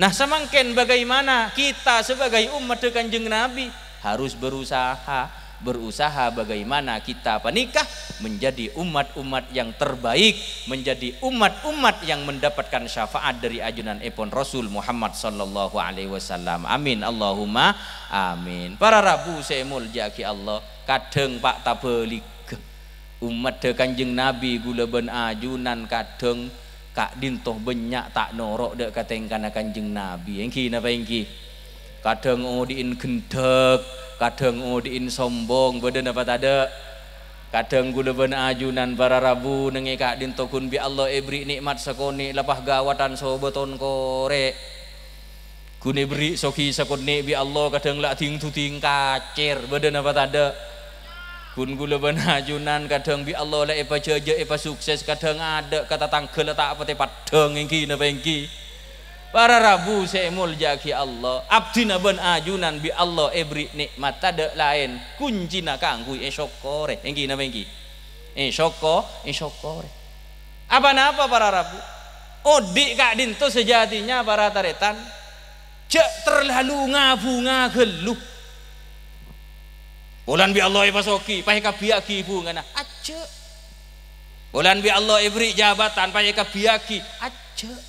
Nah, samangkèn bagaimana kita sebagai ummatta Kanjeng Nabi harus berusaha, berusaha bagaimana kita panèka menjadi umat-umat yang terbaik, menjadi umat-umat yang mendapatkan syafaat dhâri ajunanèpon Rasul Muhammad sallallahu alaihi wasallam. Amin, Allahumma amin. Para rabu sè èmoljâ'aghi Allah, kadhâng, Pa', tabhâligghâ. Ummatta Kanjeng Nabi, ghulâ bân ajunan, kadhâng ka'dhinto bânnya' ta' noro' dâ' ka tèngkana Kanjeng Nabi. Èngghi napa èngghi? Kadhâng odi'in ghendhek, kadhâng odi'in sombong, bâdâ napa tadâ'? Kadhâng ghulâ bân ajunan para rabu neng è ka'dinto ghun bi' Allah èberri' nè'mat sakonè' la pas ghâwâdhân sobâ ton korè'. Ghun èberri' soghi sakonè' bi' Allah kadhâng la ding-duding kacèr, bâdâ napa tadâ'? Ghun ghulâ bân ajunan kadhâng bi' Allah la èpajhâjâ èpasukses, kadhâng adâ' ka tatangghâ la ta' patè paddhâng, èngghi napa èngghi? Para rabu sè èmoljâ'aghi Allah, abdhina bân ajunan bi' Allah èberri' nè'mat tadâ' laèn, koncina kaangghuy èsokkorè. Èngghi napa èngghi? Èsokko-, èsokkorè. Apa-napa para rabu? Odi' ka'dinto sajâtina para tarètan, jhâ' terlalu ngabunga ghâllu. Polana bi' Allah èpasoghi, pas èkabbhiyâghi bhungana, ajjhâ'. Polana bi' Allah èberri' jabatan, pas èkabbhiyâghi, ajjhâ'.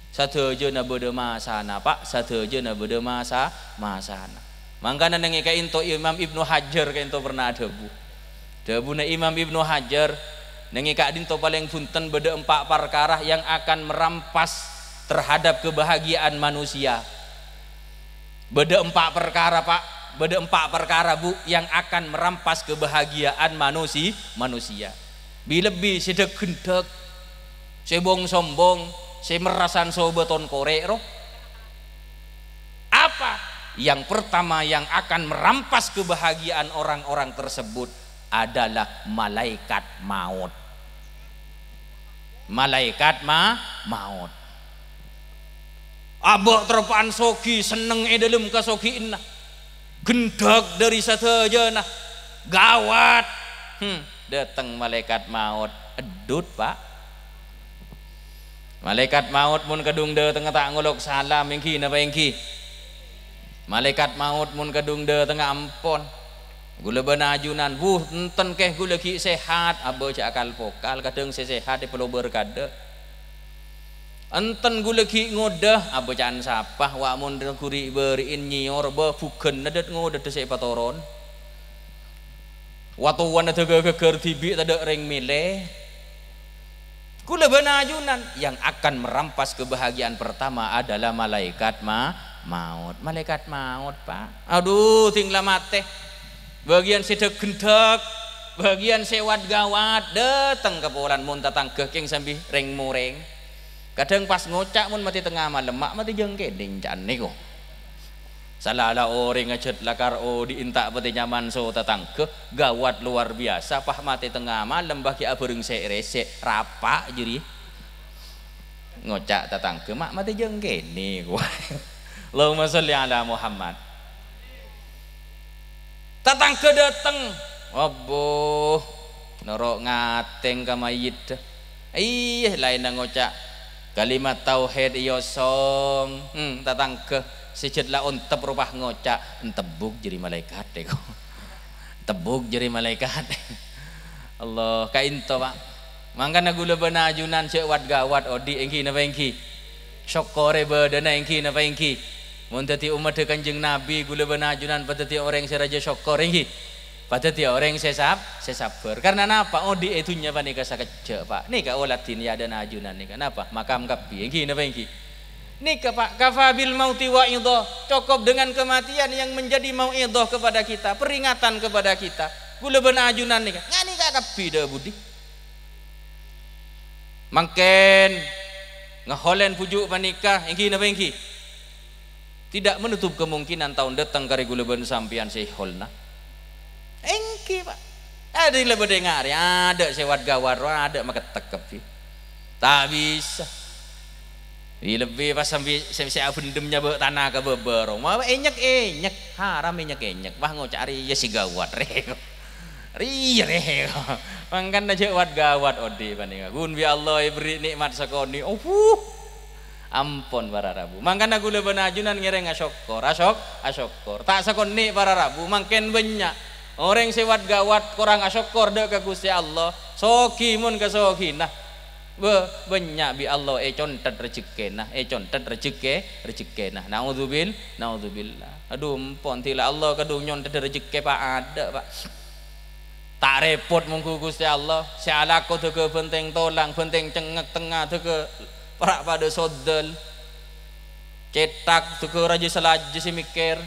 Sadhâjâna bâdâ masana, Pa', sadhâjâna bâdâ masa-, masana. Mangkana neng è ka'dinto Imam Ibnu Hajar ka'dinto pernah adhâbu. Dhâbuna Imam Ibnu Hajar, neng è ka'dinto palèng bhunten bâdâ empa' parkara yang akan merampas terhadap kebahagiaan manusia. Bâdâ empa' parkara, Pa', bâdâ empa' parkara, Bu, yang akan merampas kebahagiaan manusi-, manusia. Bi-, lebbi sè dhâk-ghendhâk, sè bong-sombong, sè merrasan sobâ ton korè' ro. Apa? Yang pertama yang akan merampas kebahagiaan orang-orang tersebut adalah malaikat maut. Malaikat ma-, maut. Abâ' teroppa'an soghi, senneng è dhâlem kasoghi'ânna. Ghendhâk dhâri sadhâjâna. Ghâwât. Hmm, dâteng malaikat maut. Eddhut, Pa'. Malaikat maut mon kadhung dâtengnga ta' ngolok salam, èngghi napa èngghi? Malaikat maut mon kadhung dâtengnga ampon. Ghulâ bân ajunan, "Wuh, enten kè ghulâ ghi' sehat," abâ' jhâ' akal pokal, kadhâng sè sehat èpalobâr kadâ'. "Enten ghulâ ghi' ngodâ," abâcaan sapa, wa' mon ri-, ri'-bâri'in nyèyor, bâ, bhughânna dât-ngodâddhâ sè èpatoron. Wa-, towana dâgâ ghâggâr dhibi' tadâ' rèng mèlè. Ghulâ bân ajunan, yang akan merampas kebahagiaan pertama adalah malaikat ma-, maut. Malaikat maut, Pa'. Adhu, dhing la matè. Bâgiyân sè dhâk-ghendhâk, bâgiyân sè wat-ghâwât, dâteng ka polana mon tatangghâ kèng sambi rèng-morèng. Kadhâng pas ngoca' mon matè tengnga malem, "Ma' matè jâng kènè' ca'na nèko." Sala la orèng ajhât lakar odi' enta' patè nyaman so tatangghâ, ghâwât lowar biyasa, pas matè tengnga malem bâgi abhâreng sè' rèsè', rapa' jârèya. Ngoca' tatangghâ, "Ma' matè jâng kènè', kowa." Allahumma sholli ala Muhammad. Tatangghâ dâteng, "Abbo, noro' ngatèng ka mayyidda." Iyâ, laènna ngoca' kalimat tauhid èyosong. Hmm, tatangghâ sè jhât la ontep ropa ngoca', "Entebbhuk jârèya malaèkat, èko." "Entebbhuk jârèya malaèkat." Allah, ka'dinto, Pa'. Mangkana ghulâ bân ajunan jhâ' wat-ghâwât odi', èngghi napa èngghi? Sokkorè bâdâna, èngghi napa èngghi? Mon dhâddhi ommaddhâ Kanjeng Nabi, ghulâ bân ajunan padhâddhi orèng sè rajâ sokkor, èngghi? Padhâddhi orèng sè sab-, sè sabbhâr. Karna napa? Odi' è dhunnya panèka sakejjhâ', Pa'. Nèka oladhi nèyadâna ajunan nèka. Napa? Makam kabbhi, èngghi napa èngghi? Nèka, Pa', kafa bil mauti wa'idha. Cokop dengan kematian yang menjadi mau'idhah kepada kita, peringatan kepada kita. Ghulâ bân ajunan nèka, nganèka kabbhi dâ' budi. Mangkèn ngaholèn bhuju' panèka, èngghi napa èngghi? Tidak menutup kemungkinan taon dâteng karè ghulâ bân sampèyan sè èholna. Èngghi, Pa'. Adâ' la bâdâ ngarè, adâ' sè wat-ghâwât, adâ' makettek kabbhi. Ta' bisa. Wi lebbi pas sambi sè, sè abhendhem nyabâ' tana ka bâbâ roma. Ma' ènyek-ènyek, haram ènyek-ènyek. Wah, ngoca' rèya sè ghâwât rè. Rèya rè. Mangkana jhâ' wat-ghâwât odi' panèka. Ghun bi' Allah èberri' nè'mat sakonè'. Obuh. Ampon para rabu. Mangkana ghulâ bân ajunan ngèrèng asokkor, asok-, asokkor. Ta' sakonè' para rabu, mangkèn bânnya' orèng sè wat-ghâwât korang asokkor dâ' ka Ghustè Allah. Soghi mon ka soghina. Bâ, bânnya' bi' Allah ècontet rejekkèna, ècontet rejekkè-, rejekkèna. Naudzubil-, naudzubillah. Adhu, ampon, dhila Allah kadhung nyontet rejekkè pa' adâ', Pa'. Ta' rèpot mongghu Ghustè Allah, sè alako dâgâ bhântèng tolang, bhântèng cengngek tengnga dâgâ para' padâ sodâl. Cètak dâgâ rajâ salajâ sè mèkkèr.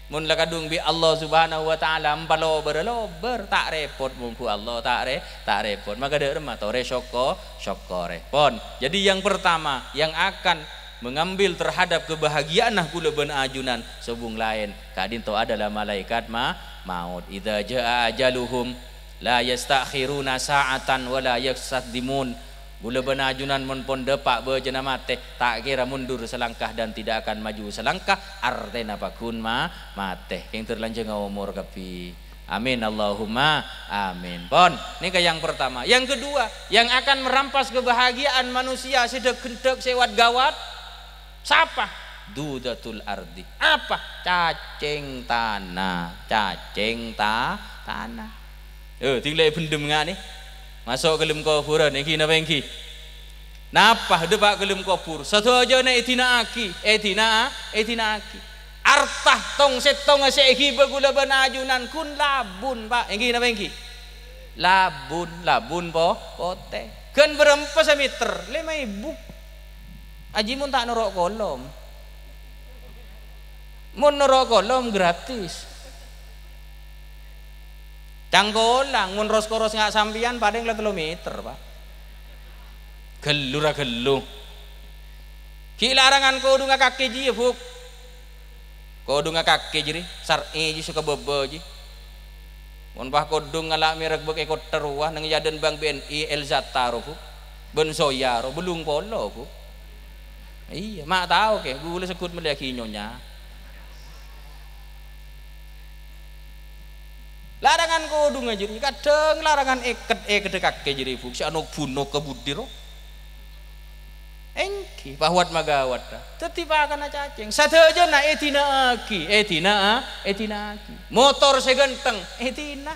Mon la kadhung bi' Allah Subhanahu wa Ta'ala, empalobâr-lobâr, ta' rèpot mongghu Allah, ta' rè-, ta' rèpot. Maka dâ' remma torè sokko-, sokkorè. Pon. Jadi, yang pertama, yang akan mengambil terhadap kebahagiaanna kaulâ bân ajunan sobung laèn ka'dinto adalah malaikat ma-, maut. "Idza jaa ajaluhum la yasta'khiruna sa'atan wa la yastaqdimun." Kaulâ bân ajunan mon pon dâpa' bâjâna matè, ta' kèra mundur salangkah dan tidak akan maju salangkah, artèna pagghun ma-, matè. Kèng tor lanjhângnga omor kabbhi. Amin, Allahumma amin. Pon, nèka yang pertama. Yang kedua, yang akan merampas kebahagiaan manusia sè dâk-ghândhâk sè wat-ghâwât, sapa? Dudatul ardi. Apa? Cacèng tana. Cacèng ta-, tana. Eh, tinggal bendem ngani. Maso' ka lem koburân, ènggi napa ènggi? Napa dâpa' ka lem kobur? Sadhâjâna èdina'aghi, èdina-, èdina'aghi. Arta tong-sèttongnga sè èghibâ kaulâ bân ajunan ghun labun, Pa'. Ènggi napa ènggi? Labun, labun po-, potè. Ghân bârâmpa sameter? Lèma èbu. Ajiyâ mon ta' noro' kolom. Mon noro' kolom gratis. Cangkolang, mon ros-koros nga' sampèyan palèng la tello meter, Pa'. Ghellu ra ghellu. Ghi' larangan kodhungnga kakè jiyâ, Bu'. Kodhungnga kakè jârèya, sarè jiyâ, sè ka bâbâ jiyâ. Mon pas kodhung ngala' mèrek bâk è kottha rowa, neng è adâ'na Bank B N I, Elzata ro, Bu'. Bân Soya ro, bâllung polo, Bu'. Iyâ, ma' tao, kè, ghulâ segghut mellèyaghi nyonya. Larangan kodhungnga jârèya, kadhâng larangan èkèt-èkèddhâ kakè jârèya, Bu', sè anok-bunok ka budi ro. Ènggi, pahwat magawat, dâddhi pakanna cacèng. Sadhâjâna èdina'aghi, èdina'a-, èdina'aghi. Motor sè ghântheng, èdina.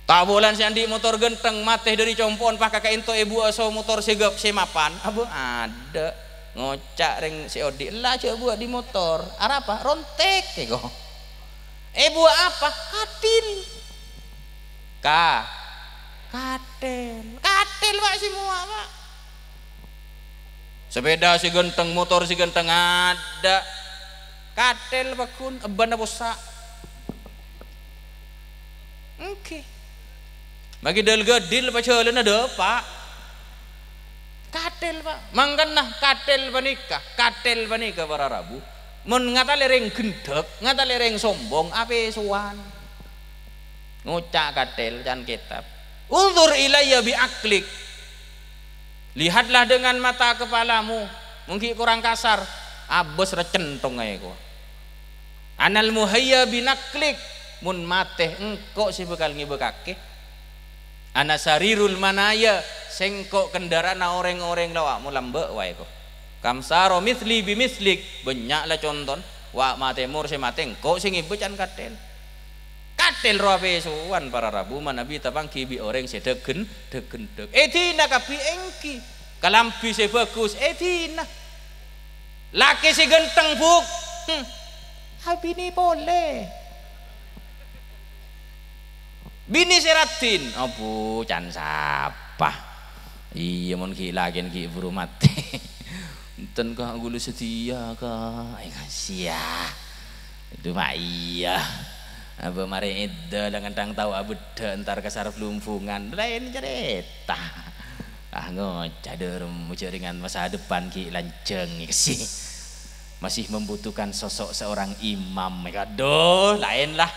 Ta' bulân sè andi' motor ghântheng, matè dâri compo'na pas ka ka'ènto èbuwâ so motor sè ghâp-, sè mapan. Abâ', adâ'. Ngoca' rèng sè odi', "Ella, jhâ' buwâ' di motor." "Arapa?" "Rontek," èko. "Èbuwâ' apa?" "Katil." Ka-, katil. Katil, Pa', sè mowa, Pa'. Sepeda sè ghântheng, motor sè ghântheng, adâ'. Katil, pagghun, ebbhâna possa'. Ènggi. Maghi dâl-ghâdil pajhâlânna dâpa'. Katil, Pa'. Mangkana katil panèka, katil panèka para rabu. Mon ngatalè rèng ghândhâk, ngatalè rèng sombong, apèsowan. Ngoca' katil, can kètab. "Unzur ilayya bi aqlik." Lihatlah dengan mata kepalamu. Mon ghi' korang kasar, abâs ra cènthong aè, ko. "Anal muhayya bi naqlik." Mon matè, engko' sè bhâkal ngèbâ kakè. "Ana sarirul manaya." Sèngko' kendara'anna orèng-orèng la wa' molambâ' waè, ko. "Kam saro mithli bi mithlik." Bânnya' la contona. Wa' matè mor sè matè, engko' sè ngèbâ can katil. Katil ro apèsowan para rabu manabi tapangghi bi' orèng sè dâghen-, dâghendhâk. Èdina kabbhi ènggi. Kalambhi sè bhâghus èdina. Lakè sè ghântheng, Bu'. Hmm. Abinè polè. Binè sè raddhin. Oh, Bu, can sapa? Iyâ, mon ghi' lakèna ghi' buru matè. Enten, Ka', ghulâ sadhiyâ, Ka'. Eh, kasiya. Itu mah iyâ. Abâ' marè èdâ la ngenthang tao abheddhâ entar ka Sarblumbungan. Laèn carèta. Ah, ngoca' dârem jhâringan masa depan ghi' lanjhâng, kasiya. Masih membutuhkan sosok seorang imam. Aduh, laèn la.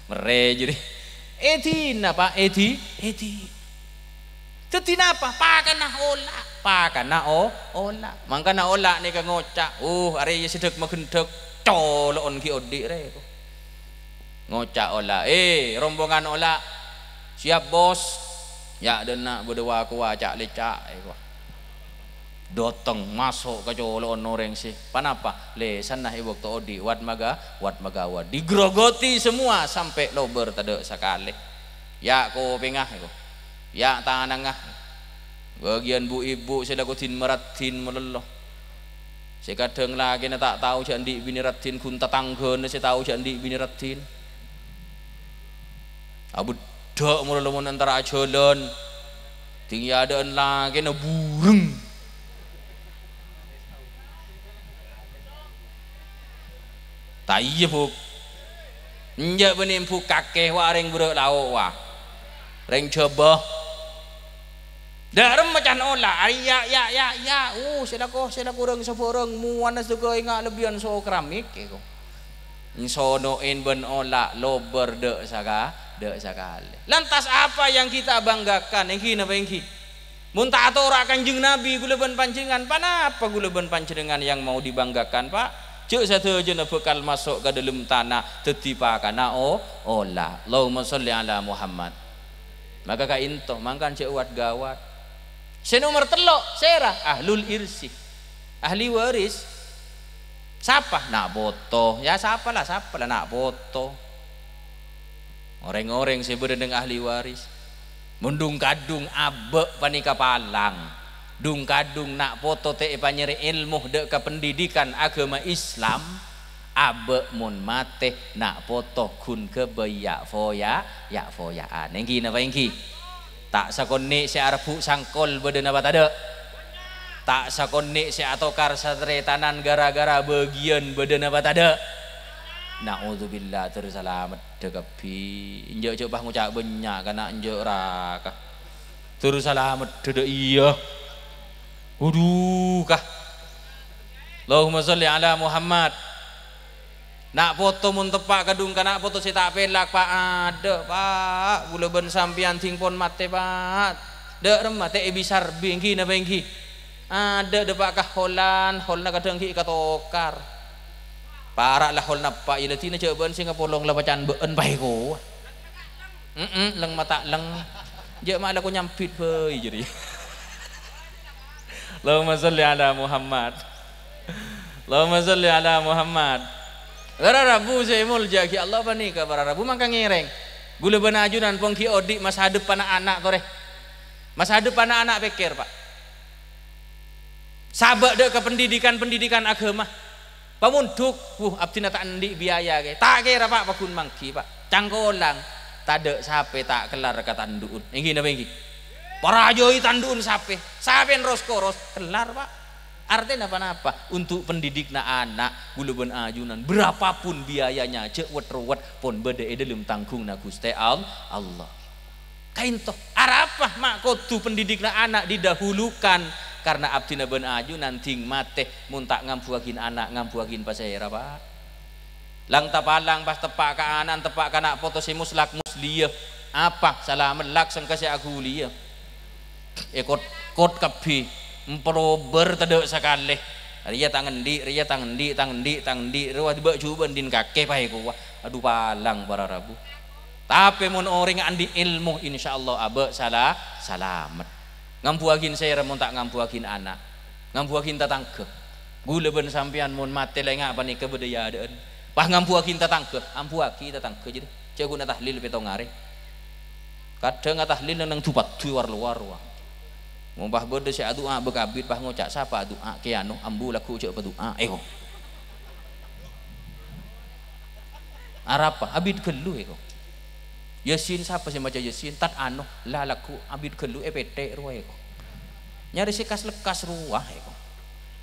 Marè jârèya. Èdina, Pa', èdi-, èdi-. Dâddhi napa? Pakanna ola', pakanna o-, ola'. Mangkana ola' nèka ngoca', "Uh, arèya sè dâk-maghendhâk, colo'on ghi' odi' rè." Ngoca' ola', "Eh, rombongan ola', siap, Bos." Ya', dânna' bâdâ wa-kowa ca'-lèca', èko. Dâteng, maso' ka colo'on orèng sè, panapa? Lèsanna è bâkto odi' wat maga-, wat magawa. Digrogoti semua sampè' lobâr tadâ' sakalè. Ya' kopèngnga, èko. Ya' tanangnga. Bâgiyân bu-ibu sè la kodin maraddhin malolo. Sè kadhâng lakèna ta' tao jhâ' andi' binè raddhin, ghun tatangghâna sè tao jhâ' andi' binè raddhin. Abeddhâ' malolo mon entara ajhâlân. Ding è adâ'na lakèna bureng. Ah, iyâ, Bu'. Enjâ' bânnè embu' kakè, wa, rèng bârâ' lao', wa. Rèng Jhâbâ. Dâ' remma can ola', ari ya, ya, ya, ya. Uh, sè lako, sè lako rèng sabârâng, mowana sè dâgâ enga' lebbiyân so keramik, èko. Nsono'è bân ola' lobâr dâ' saka-, dâ' sakalè. Lantas apa yang kita banggakan? Èngghi napa èngghi? Mon ta' atora' Kanjeng Nabi, ghulâ bân panjhennengngan, ponapa ghulâ bân panjhennengngan yang mau dibanggakan, Pa'? Jâ' sadhâjâna bhâkal maso' ka dâlem tana, dhâddhi pakanna o-, ola'. Allahumma sholli ala Muhammad. Maka ka'dinto, mangkana jâ' wat-ghâwat. Sè nomer tello', sèra? Ahlul irsi. Ahli waris. Sapa? Na' poto. Ya, sapa la, sapa la na' poto. Orèng-orèng sè bâdâ neng ahli waris. Mon dhung-kadhung abâ' panèka palang, dhung-kadhung na' poto ta' èpanyèrè èlmo dâ' ka pendidikan aghâma Islam, abâ' mon matè na' poto ghun ghâbây ya'-foya', ya'-foya'an. Èngghi napa èngghi? Ta' sakonè' sè arebbhu' sangkol bâdâ napa tadâ'? Ta' sakonè' sè atokar sataretanan ghârâ-ghârâ bâgiyân bâdâ napa tadâ'? Na'udzubillah, tor salamet. Dâ' kabbhi. Enjâ' jâ' pas ngoca' bânnya' kana' enjâ' raka. Tor salamet dâdâ iyâ. Waduh, kah. Allahumma sholli ala Muhammad. Na' poto mon teppa' kadhung kana' poto sè ta' pèlak, Pa'. Adâ', Pa'. Ghulâ bân sampèyan dhing pon matè, Pa'. Dâ' remma ta' èbisarbi, èngghi napa èngghi? Adâ', dâpa' ka holan, holna kadhâng ghi' katokar. Para' la hol nappa', iyâ la dina jâ' bâ'ân sè ngapolong la pacan bâ'ân paè kowa. Mm-mm, leng mata leng. Jâ' ma' la ko nyambit bhâi jârèya. Allahumma sholli ala Muhammad. Allahumma sholli ala Muhammad. Para rabu sè èmoljâ'aghi Allah panèka, para rabu mangka ngèrèng. Ghulâ bân ajunan pon ghi' odi' masa depan ana'-ana' torè. Masa depan ana'-ana' pèkkèr, Pa'. Sabâ' dâ' ka pendidikan-pendidikan aghâma. Pamondhuk, wuh, abdhina ta' andi' biaya, kè. Ta' kèra, Pa', paggun mangghi, Pa'. Cangkolang, tadâ' sapè ta' kellar ka tandu'un. Èngghi napa èngghi? Parajâi tandu'un sapè. Sapèn ros-koros, kellar, Pa'. Artèna ponapa? Untuk pendidikna ana', ghulâ bân ajunan, berapapun biayanya, jâ' wet-rowet, pon bâdâ è dâlem tangghungnga Ghustè All-, Allah. Kaènto, arapa ma' kodhu pendidikna ana' didahulukan? Karna abdhina bân ajunan dhing matè, mon ta' ngambuwâghin ana', ngambuwâghin pasèra, Pa'? Lang-tapalang pas teppa' ka ana'na, teppa' ka na' poto sè moslak mosliyâ. Apa? Sala mellak sengka sè aghuliyâ. Èkot-kot kabbhi, mparobâr tadâ' sakalè. Rèya tang andi', rèya tang andi', tang andi', tang andi', rowa bâ' jhubâ' andi' kakè paè kowa. Adhu, palang para rabu. Tapè mon orèng andi' èlmo, insyaallah abâ' sala-, salamet. Ngambuwâghin sèra mon ta' ngambuwâghin ana'? Ngambuwâghin tatangghâ. Ghulâ bân sampèyan mon matè la enga' panèka bâdâ è adâ'ân. Pas ngambuwâghin tatangghâ, ambuwâghi tatangghâ jârèya. Jâ' ghuna tahlil pètto arè. Kadhâng atahlil neng, neng du-paddhu war-lowar, wa. Mon pas bâdâ sè adu'a bâ' kabit, pas ngoca', "Sapa adu'a?" Kè anu, ambu lagghu' jâ' padu'a, èko. Arapa? Abit ghâllu, èko. Yasin, sapa sè maca Yasin? Tat anu, la lagghu' abit ghâllu èpèthè' rowa, èko. Nyarè sè kas-lekkas rowa, èko.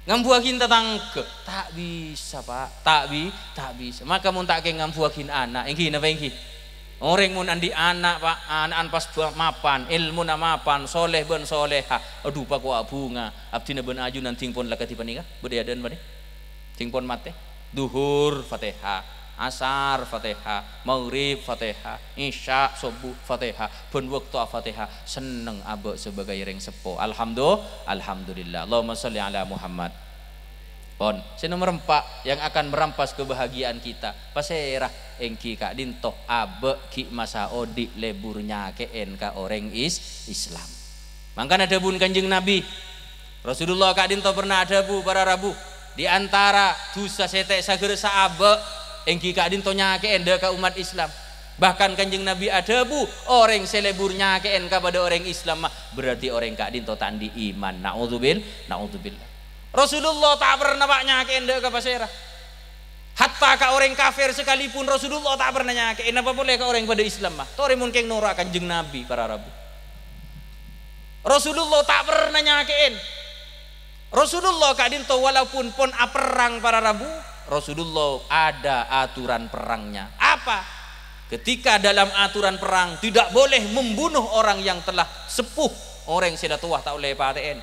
Ngambuwâghin tatangghâ, ta' bisa, Pa', ta' bi-, ta' bisa. Maka mon ta' kèng ngambuwâghin ana', èngghi napa èngghi? Orèng mon andi' ana', Pa', ana'na pas ba-, mapan, èlmona mapan, soleh bân soleha, adhu, pakowa bhunga, abdhina bân ajunan dhing pon la kadhi panèka, bâdâ è adâ'ân panè-, dhing pon matè. Dhuhur, Fatihah. Asar, Fatihah. Maghrib, Fatihah. Isya, Subuh, Fatihah. Bân bâkto Fatihah, senneng abâ' sabâgâi rèng seppo. Alhamdu-, Alhamdulillah. Allahumma sholli ala Muhammad. Pon, sè nomer empa', yang akan merampas kebahagiaan kita. Pasèra? Èngghi ka'dinto, abâ' ghi' masa odi' lebur nyakè'èn ka orèng Is-, Islam. Mangkana dhâbuna Kanjeng Nabi, Rasulullah ka'dinto pernah adhâbu, para rabu, "Di antara dhusa sè ta' saghârâ sa abâ', èngghi ka'dinto nyakè'èn dâ' ka ommat Islam." Bahkan Kanjeng Nabi adhâbu, "Orèng sè lebur nyakè'èn kapadâ orèng Islam, ma, berarti orèng ka'dinto ta' andi' iman." Na'udzubil-, na'udzubillah. Rasulullah ta' pernah, Pa', nyakè'èn dâ' ka pasèra. Hatta ka orèng kafir sakalèpon Rasulullah ta' pernah nyakè'èn, apa polè ka orèng padâ Islam, ma. Torè mon kèng noro' Kanjeng Nabi, para rabu. Rasulullah ta' pernah nyakè'èn. Rasulullah ka'dinto walaupun pon aperrang, para rabu, Rasulullah ada aturan perangnya. Apa? Ketika dalam aturan perang tidak boleh membunuh orang yang telah sepuh, orèng sè la towa ta' ollè èpatè'è.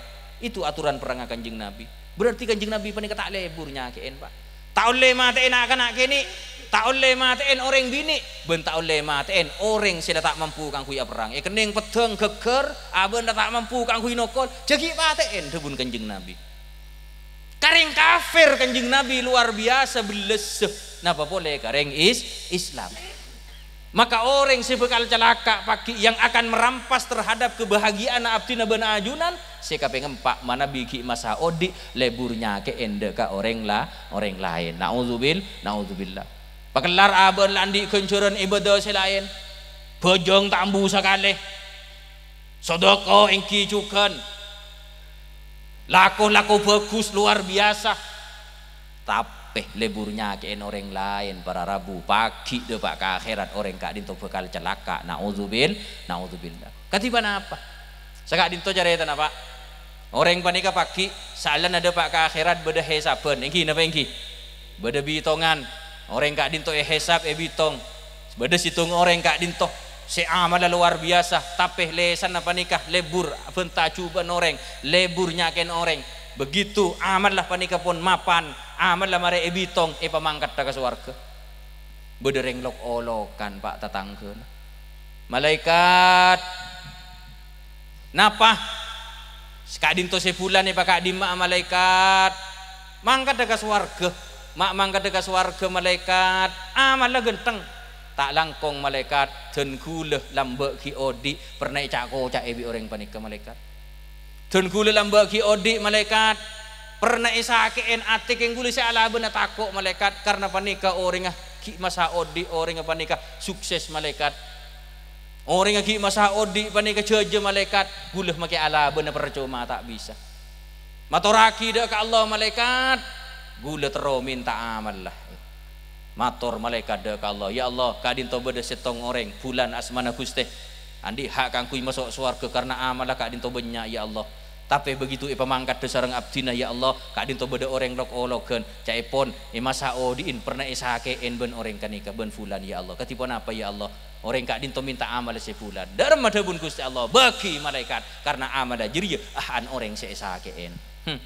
Itu aturan perangnya Kanjeng Nabi. Berarti Kanjeng Nabi panèka ta' lebur nyakè'è, Pak. Ta' ollè matè'è na'-kana' kènè', ta' ollè matè'è orèng binè', bân ta' ollè matè'è orèng sè la ta' mampu kaangghuy aperrang. Èkennèng peddhâng ghâggâr, abâ'na ta' mampu kaangghuy nokol, jhâ' ghi' patè'è, dhâbuna Kanjeng Nabi. Karèng kafir Kanjeng Nabi luar biasa bellessa, napa polè karèng is-, Islam. Maka orèng sè bhâkal calaka' paghi' yang akan merampas terhadap kebahagiaanna abdhina bân ajunan, sè kapèng empa' manabi ghi' masa odi', lebur nyakè'è dâ' ka orèng la-, orèng laèn. Na'udzubil-, na'udzubillah. Pakellar abâ'na la andi' ghânjhârân ibâdâ sè laèn. Bhâjâng ta' ambu sakalè. Sadâka èngghi jhughân. Lako-lako bhâghus luar biasa. Tapè lebur nyakè'è orèng laèn, para rabu, paghi' dâpa' ka akhèrat orèng ka'dinto bhâkal calaka'. Na'udzubil-, na'udzubillah. Kadhi ponapa? Saka'dinto carètana, Pak. Orèng panèka paghi' saellana dâpa' ka akhèrat bâdâ hèsabhân. Èngghi napa èngghi? Bâdâ bitongan. Orèng ka'dinto èhèsab, èbitong. Bâdâ sèttong orèng ka'dinto sè amalla luar biasa, tapè lèsanna panèka lebur bân tajubân orèng, lebur nyakè'è orèng. Begitu amalla panèka pon mapan, amalla marè èbitong, èpamangkaddhâ ka sowarghâ. Bâdâ rèng lok-olokan, Pak, tatangghâna. Malaèkat, "Napa? Ka'dinto sè bulân èpaka'dimma'a, Malaèkat?" "Mangkaddhâ ka sowarghâ." "Ma' mangkaddhâ ka sowarghâ, Malaèkat? Amalla ghântheng." "Ta' langkong, Malaèkat. Dân ghulâ lambâ' ghi' odi' pernah èca'-koca'è bi' orèng panèka, Malaèkat. Dân ghulâ lambâ' ghi' odi', Malaèkat. Pernah èsakè'è, atè kèng ghulâ sè alabâna tako', Malaèkat. Karna panèka orèngnga ghi' masa odi', orèngnga panèka sukses, Malaèkat. Orèngnga ghi' masa odi' panèka jhâjâ, Malaèkat. Ghulâ makè alabâna parcoma ta' bisa. Matorraghi dâ' ka Allah, Malaèkat. Ghulâ terro mènta amalla." Mator malaèkat dâ' ka Allah, "Ya Allah, ka'dinto bâdâ sèttong orèng, bulân asmana Ghustè. Andi' ha' kaangghuy maso' sowarghâ karna amalla ka'dinto bânnya', ya Allah. Tapè begitu èpamangkaddhâ sareng abdhina, ya Allah, ka'dinto bâdâ orèng lok-ologhân, ca'èpon è masa odi'in pernah èsakè'è bân orèng ghânèka, bân bulân, ya Allah. Kadhi ponapa, ya Allah? Orèng ka'dinto mènta amalla sè bulân." "Dâ'remma dhâbuna Ghustè Allah?" "Bâghi, Malaèkat, karna amalla jârèya ahan orèng sè èsakè'è." Hmm.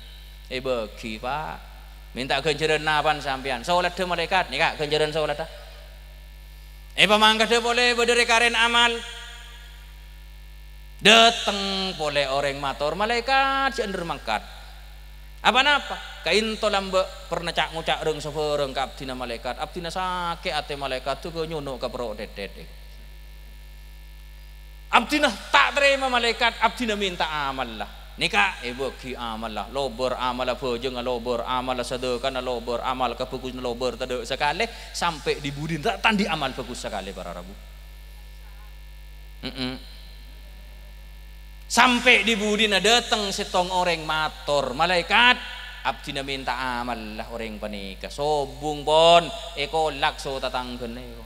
Èbâghi, Pak. Mènta ghânjhârân napan sampèyan? Soladdhâ, Malaèkat. Nèka ghânjhârân soladdhâ. Èpamangkaddhâ polè bâdâ rè-karèna amal. Dâteng polè orèng mator, "Malaèkat, jhâ' endher mangkat." "Apa-napa?" "Ka'dinto lambâ' pernah ca'-ngoca' rèng sabârâng ka abdhina, Malaèkat. Abdhina sakè' atè, Malaèkat, duga nyono' ka perro' thèthèt." Abdhina ta' tarèma, Malaèkat, abdhina mènta amalla. Nèka èbâghi amalla, lobâr amalla bhâjângnga, lobâr amalla sadâkana, lobâr amal kabhâghusânna, lobâr tadâ' sakalè, sampè' dhi-budhina ta' andi' amal bhâghus sakalè, para rabu. Mm-mm. Sampè' dhi-budhina dâteng sèttong orèng mator, "Malaèkat, abdhina mènta amalla orèng panèka." Sobung pon èkolak so-tatangghâna èko.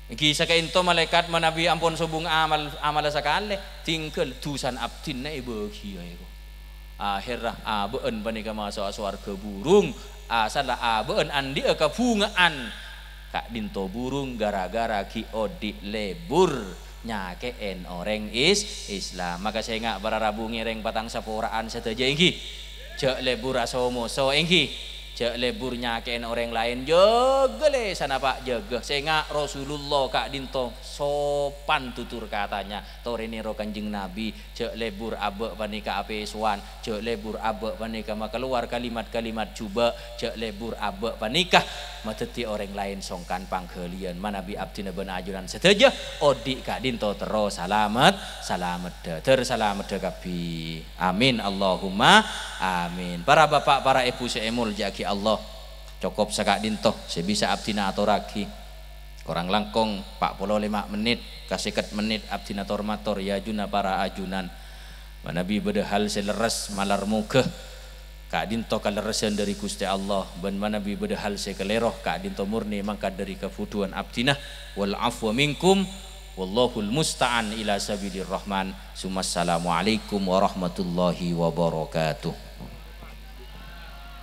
Ghi' saka'dinto malaèkat manabi ampon sobung amal, amalla sakalè, tinggal dusana abdhina èbâghi, ya, èko. Akhèrra abâ'na panèka maso'a sowarghâ burung, asalla abâ'na andi'â kabhunga'an ka'dinto burung gara-gara ghi' odi' lebur nyakè'è orèng is-, Islam. Maka sènga' para rabu ngèrèng patang sapora'an sadhâjâ, èngghi. Jhâ' lebur aso-moso, èngghi. Jhâ' lebur nyakè'è orèng laèn. Jâgâ lèsanna, Pak, jâgâ. Sènga' Rasulullah ka'dinto sopan tutur katanya. Torè nèro Kanjeng Nabi. Jhâ' lebur abâ' panèka apèsowan. Jhâ' lebur abâ' panèka makalowar kalimat-kalimat jhubâ'. Jhâ' lebur abâ' panèka madhâddhi orèng laèn songkan pangghâliyân. Manabi abdhina bân ajunan sadhâjâ odi' ka'dinto terro salamet, salameddhâ. Dhâr salameddhâ kabbhi. Amin, Allahumma amin. Para bapa', para èbhu sè èmoljâ'aghi Allah, cokop saka'dinto sè bisa abdhina atorraghi. Korang langkong pa' polo lèma' mennit, ka sèket mennit abdhina tor-mator, ya, ajunan para ajunan. Manabi bâdâ hal sè lerres, malar moghâ ka'dinto kalerressan dhâri Ghustè Allah, bân manabi bâdâ hal sè kalèro, ka'dinto mornè mangkat dhâri kabhudhuwân abdhina. Wal afwa minkum, wallahul musta'an ila sabilir rahman. Summassalamualaikum warahmatullahi wabarakatuh.